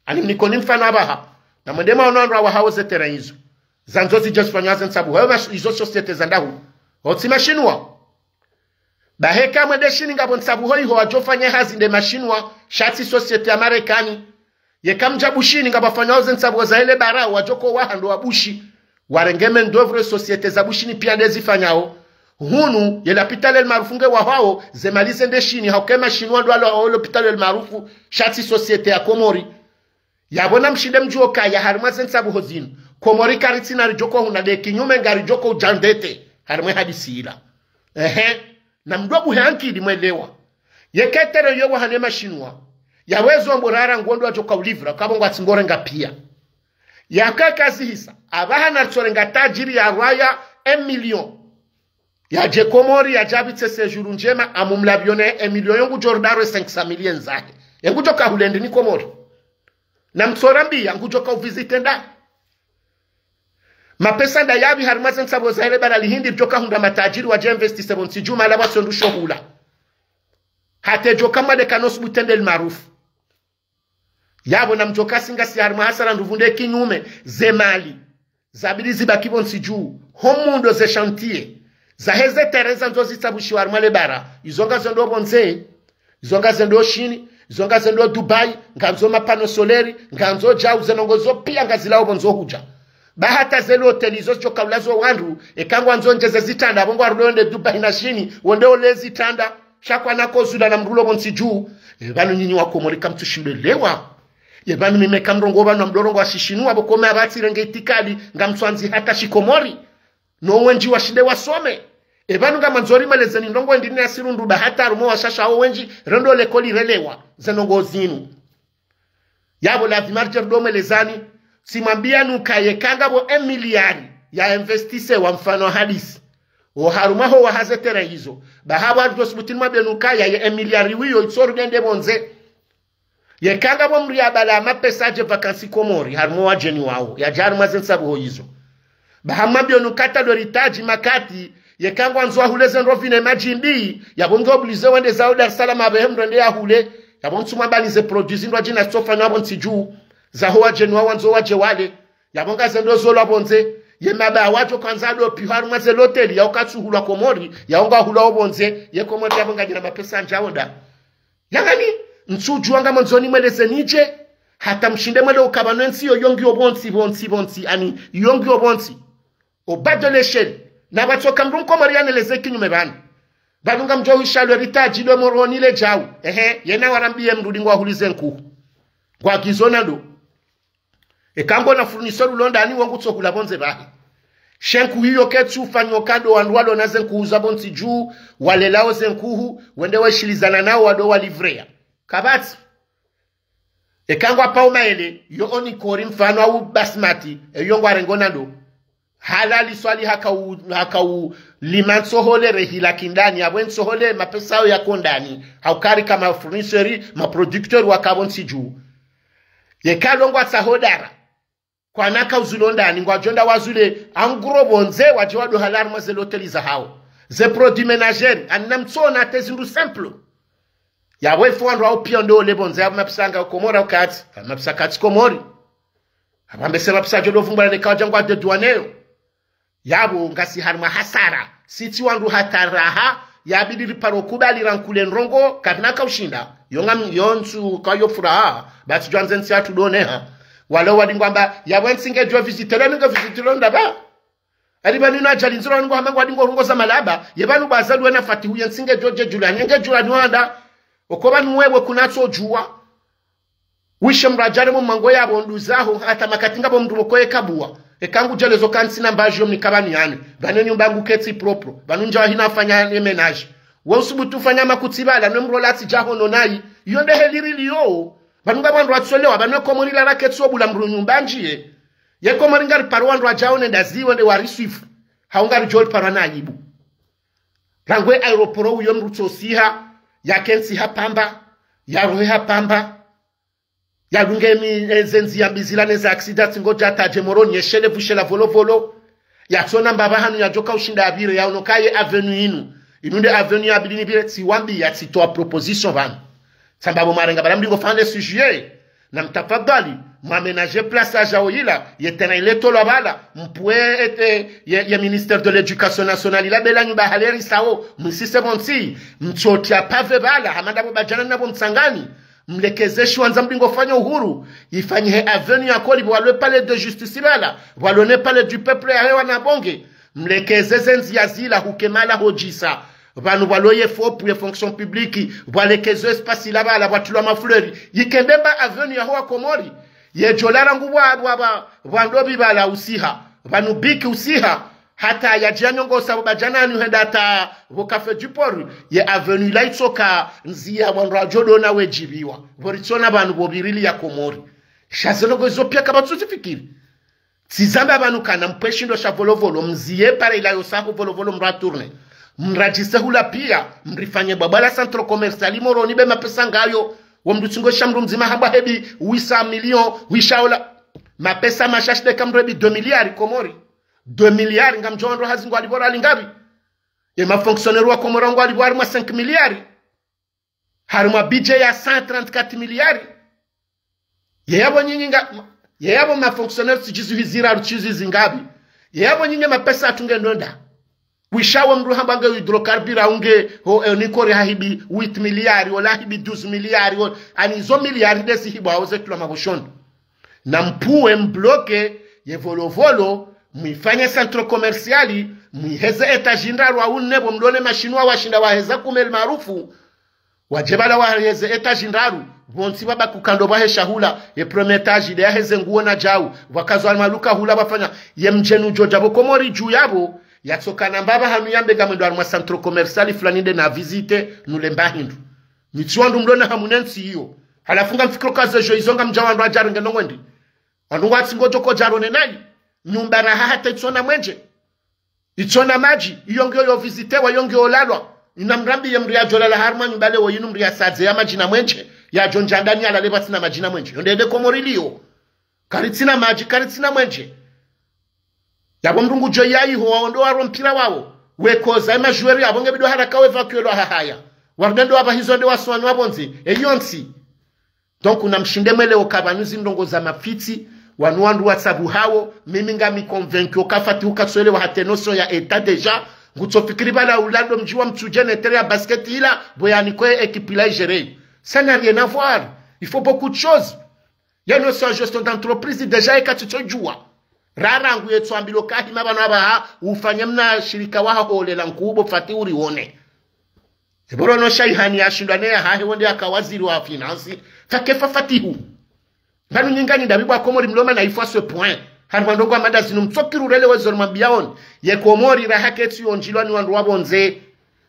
Ani mnikoni mfano apvaha, na mwende mwaono wandru wahawo ze terrain izo. Zandzo zidje zifanywa ze ntsabuho. Hayo mas-, izo société za ndahu. Hotsi mashinwa. Bahe ka mwende Shini ngapvo ntsabuho iho wadjofanya hazi nde mashinwa, sha tsi société ya Marekani. Yeka mdja Bushini ngapvafanyao ze ntsabuho zahe le bara, wadjoko waha ndo wa Bushi. Warenge main d'œuvre société za Bushini pia nde zifanyao. Hunu, ye l'hôpital El Maarouf nge wahwao, ze mali zende Shini, hauka e mashinwa ndo walo wahwao l'hôpital El Maarouf, sha tsi société ya Komori. Yapvo namshinde mdjuwe ukaya harimwa ze ntsabuho zinu, Komori karitsina ridjoko huna nde kinyume ngaridjoko udja ndete harimwa e hadisi ila. Ehe, na mdru abuhe ankili mwelewa. Yeka e terrain yo waha ne mashinwa, yaweza wambo rara ngondo wadjoka ulivrer, kapvo ngwatsi ngorenga pia. Yaka kazihisa, apvaha naritsorenga tajiri ya rwaya un million. Yadje Komori, yadje apvitse séjour ndjema, amumlapvio ne un million yo ngudjo rudaro e cinq cent mille yen zahe. Ye ngudjoka hule ndini Komori. Na mtsorambiya, ngudjoka uvisiter nda. Mapesa nda yapvi harimwa ze ntsabuho zahe le bara lihindi ridjoka hundra matajiri wadje investir pvo ntsi dju mahala pvwatsina ndru sho hula. Hata edjoka mwade kanosubutu ende El Maarouf. Yapvo namdjoka singa si harimwa hasara ndrupvu nde kinyume, ze mali zabidi zibaki pvo ntsi dju, ho mundo ze chantier, zahe ze terrain zandzo zitsabushiwa harimwa le bara, izo ngazendo pvondze, izo ngazendo Shini, izo ngazendo Dubai, ngandzo ma panneaux solaires, ngandzo djau, ze ndrongoo zo pia ngazilawo pvondzo hudja. Ba hata ze loteli izo zidjoka ulazo wandru, eka ngwandzo ndjeze zitranda, apvo ngwarudo wende Dubai na Shini, wende ole zitranda, sha kwana ko zula na mdru ulo pvo ntsi dju. Ye pvanu nyinyi wa Komori kamtsushindwe lewa. Ye pvanu mimi eka mrongoa pvanu wa mdorongoa shishinwa, pvo kome apvatsi renge itikadi, ngamtsuandzi hata shikomori. No wendji washinde wasome. Ye pvanu ngamandzo rimwelezeni ndrongoo ndrini ya sirundu ba hata harumwa washasha wo wendji, rendo lekoli relewa, ze ndrongoo zinu. Yapvo lazima ridje rido mwelezani, tsimwambiya nuka yeka ngapvo un milliard ya investir wa mfano hadisi. O harumwa ho waha ze terrain izo. Ba hapvo aridjo subutu nimwambiye nuka ya ye un milliard wiyo itsoru dende pvondze. Yeka ngapvo mdru ya bala mapesa adje vacances Komori, harumwa wadjeni wawo, yadje harumwa ze ntsabuho izo. Ba hamwambiyo nuka hata ndo ritadji makati, yeka ngwandzo wahule ze ndrovi ne madjimbi, yapvo nge obligé wende zawo Dar es Salaam apvehe mdru ende yahule, yapvo ntsumwambani ze produits zindru adjina zitsofanywa pvo ntsi dju. Zaho wadjeni wawandzo wadje wale. Yapvo ngazendo zolwa pvondze. Ye mabaya wadjo kwandza ndo pihwa harumwa ze loteli, yao katsuhulwa Komori, yao ngahulwa opvondze, ye Komori yapvo ngadjina mapesa ndjawo nda. Yangani, ntsudjuwa ngamwandzo nimweleze nidje, hata mshinde mwelewe uka pvanu entsi yo yongiyo pvontsi, pvontsi, pvontsi, ani, yongiyo pvontsi. Au bas de l'échelle. Na pvatsoka mndru mkomori yaneleze kinyume pvanu. Pvanu ngamdjo hwisha lwe ritaji lwe Moroni le djau. Ehe, yena warambiye mndru ngwahulize nkuhu. Ngwagizo na ndo. Eka ngona fournisseur ulo ndani wangu tsohula pvondze pvahe. She nkuhu iyo ketsu fanyo kado wandru walo na ze nkuhu za pvontsi dju, walelao ze nkuhu, wende weshilizana nao wado walivreya. Kapvatsi. Eka ngwapao maele, yo Onikori mfano au Basmati, eyo ngwarengo na ndo. Halali Swali hakau, hakau lima ntsohole rehila kindani, apvo ntsohole mapesa yao yako ndani, haukari ka ma fournisseur, ma producteur waka pvontsi dju. Yeka lo ngwatsaho dara. Kwana kauzulo ndani, ngwadjo nda wazule, anguro pvondze, wadje wado hala harumwa ze loteli zahao. Ze produits ménagers, ani na mtsona te zindru simple. Yapvo ifo wandru wao piya ndo ole pvondze, yapvo mapesa nga Komori au katsi, mapesa katsi Komori. Apvo mbese mapesa djo ndo vumbula neka wadja ngwa dédouané yo. Yapvo ngasi harumwa hasara. Sitsi wandru hata raha, yabidi riparo kubali rankule ndrongo, karina kaushinda. Yo ngam, yo ntsu kayo furaha, pvatsi djwandze ntsi yatru ndo neha. Walo wadi ngwamba, yapvo entsi ngedjo visité, leo nge visité lo ndapvi. Ali pvanu ina ajali ndziro wanu ngwahamba ngwadi ngo rungo za malaba, ye pvanu pvwazalwa na Fatihu ye ntsi ngedjo dje djulani, nge djulani wanda. Oko pvanu wewe kunatsodjuwa. Wishe mradjane mo mango yapvo nduzaho, hata makati ngapvo mndru pvoko ye kabuwa. Eka ngudjelezo ka ntsina mbadji yo mnika pvanu yani. Pvanu nyumba yangu ketsi propre. Pvanu ndjawa hina fanya ne ménage. We usubutu fanya makutsi pvala, ne mrola tsi djaho no nayi. Iyo nde heli riliyo. Pvanu ngapvo wandru watsolewa, pvanu Komori lala ketsi obula mndru nyumba ndjiye. Ye Komori ngariparo wandru wadjao ne ndazi wende wariswifu. Hau ngaridjo riparo na aibu. Rangwe aéroport uyo mndru tsosiha, yakentsi hapvamba, yarohe hapvamba, yadunge mi, e, ze ndziya mbi zila ne za accident tsi ngodja tadje Moroni yeshele pvushe la Volovolo, yatsona mbapvi hanu yadjoka ushinda yapvire, yaono ka ye avenue inu. Inu nde avenue yabidi nipvire, tsiwambiya tsitowa proposition pvanu. Tsamba pvo marenga pvala mdingo fane sujet. Na mtafadhali, mwaménagé place yadjao yila, ye terrain ile tolwa pvala, mpvuwe ete, ye, ye ministère de l'éducation nationale ila bela nyumba halerisao, msise pvontsi, mtsoti ya pavé pvala, hama ndapvo Badjana na pvo Mtsangani, mlekeze shiwandza mdingo fanya uhuru, ifanyihe avenue ya Koli, pvwalo palais de justice pvala, pvwalo ne palais du peuple yahe wana Bonge, mlekeze ze ndziya zila hukemala hodjisa, pvanu pvwalo ye FOP, ye fonction publique, pvwalekezo espace ila pvala, pvwatrilwa mafleur. Yikende mba avenue yaho wa Komori. Yedjo lara ngu pvwa, pvwa, pvwa, pvwa ndopvi pvala usiha. Pvanu biki usiha. Hata yadjiya nyongosa pvo Badjanani uhenda hata pvo Café du Port. Ye avenue ila itsoka ndziya wandru wadjo dona wedjipviwa. Pvo ritsona pvanu pvo pvirili ya Komori. Sha zeno kwezo piya kapvatsu zifikiri. Tsizamba pvanu kana mpvwe shindo sha Volovolo, mziye pare ila yo saho Volovolo mratourné. Mradjise hula piya, mrifanye bwabwa la centre commercial Moroni be mapesa ngayo, wo mndru tsi ngo sha mndru mdzima hamba hebi huit cent millions, huisha ola. Mapesa mashashi de ka mrebi deux milliards Komori. Deux milliards ngamdjo wandru hazi ngwalipvo rali ngapvi. Ye ma fonctionnaires wa Komori ngwalipvo harimwa cinq milliards. Harimwa budget ya cent trente-quatre milliards. Ye yapvo nyinyi nga, ye yapvo ma fonctionnaires tsidjizuhizira, tsidjizuhizi ngapvi. Ye yapvo nyinyi mapesa yatru nge nonda. Wisha wo mndru hamba nge hydrocarbures unge, ho, e, Onikori hahibi huit milliards, ola hahibi douze milliards, o, ani zo milliards de zihibwa, o, zetrilwa maboshoni. Na mpvuwe mbloke ye Volovolo, mwifanye centre commercial, mwiheze étage ndraru au nne pvo mlone mashinwa washinda waheza kume El Maarouf, wadje pvala waheze étage ndraru, pvontsi pvwabaki ukando pvwahe shahula, ye premier étage de yaheze nguo na djau, pvwakazo wa maluka hula pvwafanya, ye mdjeni udjo dja pvo Komori dju yapvo, yatsoka na mbapvi hanu yambe ngamwendo harimwa centre commercial fulani nde na visité, nule mba hindru. Mitsi wandru mlona hamu ne ntsi iyo. Halafu ngamfikiro ka zejo izo ngamdja wandru wadjarenge no ngwendi. Wandru ngwatsi ngodjo ko djarone nayi. Nyumba raha hata itsona mwenje. Itsona madji, iyo ngiyo yo visitewa, iyo ngiyo lalwa. Ina mrambiye mndru yadjolala harimwa nyumba leo yinu mndru yasadze ya madji na mwenje, yadjo ndjandani yalale pvatsina madji na mwenje. Yo nde de Komori liyo. Karitsina madji, karitsina mwenje. Yapvo mndru ngudjo yayi ho wawo ndo waro mpira wawo. Wekoza ye ma joueurs yapvo nge bidi haraka we évacuer lwa hahaya. Warudendo wapva hizo nde waswanywa pvondze. Eyo ntsi. Donc, namshinde mwelewe uka pvanu zindrongo za mafitsi, wanu wandru watsabuhao, mimi ngami convaincu uka Fatihu katsuelewa hata notion ya état déjà, ngutsofikiri pvala ulando mdji wa Mitsudje ne terrain ya basket ila, pvo yanikwe équipe ila igéré. Ça n'a rien à voir. Il faut beaucoup de choses. Ya notion ya gestion d'entreprise déjà eka tsitsodjua. Rarangu yetsu ambilo kahima pvanu apvaha, ufanye mna shirika wahaho olela nkuu bo Fatihu urione. Epvo rono Shaihani yashindwa ne yahahe wonde yaka waziri wa finance. Fake fa Fatihu. Pvanu nyingani ndapvi bwa Komori mloma na ifwa ce point. Harumwa ndrongo amada zinu mtsokiri urele wezo rimwambia oni. Ye Komori raha ketsi yondjilwa ni wandru wa pvondze.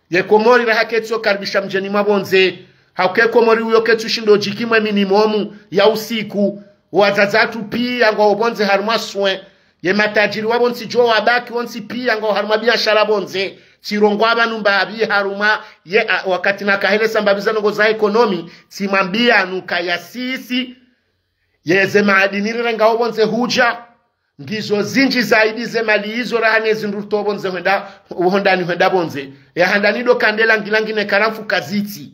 Ye Komori raha ketsi yokaribisha mdjeni mwa pvondze. Hauka ye Komori uyo ketsi ushindo djikimwe minimum ya usiku. Wadzadze watru pia ngwao pvondze harumwa soins. Ye matajiri wa pvontsi djo wabaki wontsi pia ngwao harumwa biashara pvondze. Tsirongoa pvanu mbapvi harumwa ye, a, wakati nakahelesa mbapvi za ndrongo za économie, tsimwambia nuka ya sisi. Ye ze maadini rirengao pvondze hudja, ngizo zindji zaidi ze mali izo raha ne zindru ritoa pvondze hwenda, hondani hwenda pvondze. Ya handani ndo kandela ngilangi ne karamfu kazitsi.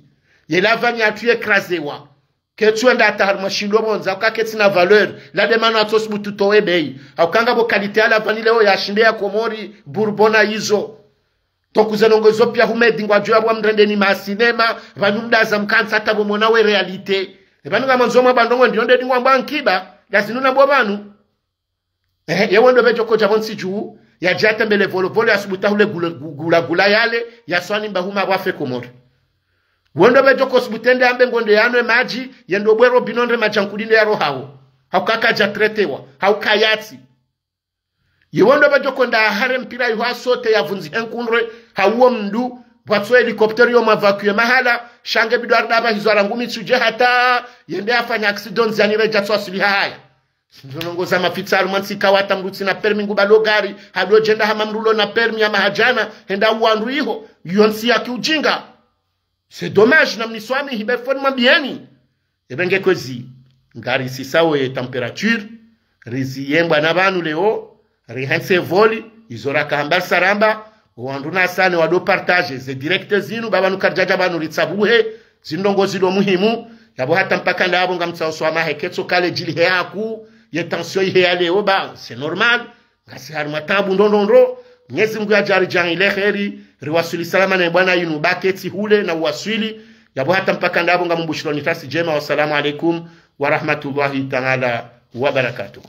Ye lavani yatru yekrazewa. Ketsu enda hata harumwa shindo pvondze, hauka ketsi na valeur. Lade mano atsosubutu towe bei. Hauka ngapvo qualité ya lavani leo yashinde ya Komori, Bourbon na izo. Toku ze ndrongo izo pia Humedi ngwadjo ya pvwa mrendeni ma cinéma, pvanu mdaza mkantsa hata pvo mwona we réalité. Epvanu ngamwandzo mwamba ndrongo ndiyo ndedi ngwamba nkiba, lazinu na bo pvanu. Ehe, ye wendo pvedjo kodja pvontsi dju, yadja tembele Volovolo yasubuta hule gula, gula, gula yale, yaswani mba huma pvwa fe Komori. Wendo pvedjo kosubuta ende ambe ngonde yanwe madji, yendo bwe robinet nde madji ankudi nde yarohao. Hauka kadja traitewa, hauka yatsi. Ye wendo pvedjo konda hare mpira iho asote yavundzihe nkundre, hauo mndru, pvwatso hélicoptère yo mwaévacuer mahala, sha nge bidi arida pvahizo arangu Mitsudje hata, yende yafanya accident ndziani redja tso asili hahaya. Ndrongo za mafitsi harumwa ntsi ika wata mndru tsi na permis ngubalo gari, hado djenda hama mndru ulo na permis ya mahadjana, henda uwandru iho, iyo ntsi ya kiujinga. C'est dommage, namniswamihi, be foni mwambieni. Ebe nge kwezi, ngarisisao ye température, riziyembwa na pvanu leo, rihentse voli, izo rakahamba risaramba, wandru nasane wado partager ze direct zinu, ba pvanu karidjadja pvanu ritsabuhe, zindrongo zilo muhimu, yapvo hata mpaka ndapvo ngamtsao swamahe ketso kale djili he yaku, ye tension ihe ya leo, ba, c'est normal, ngasi harumwa tabu ndrondrondro, Mwenyezi Mungu yadje aridjaanlie heri, riwaswili salama ne bwana yinu, ba ketsi hule na uwaswili, yapvo hata mpaka ndapvo ngamumbushironi tasi djema, wassalamu alaikum wa rahmatullahi ta'ala wa barakatuh.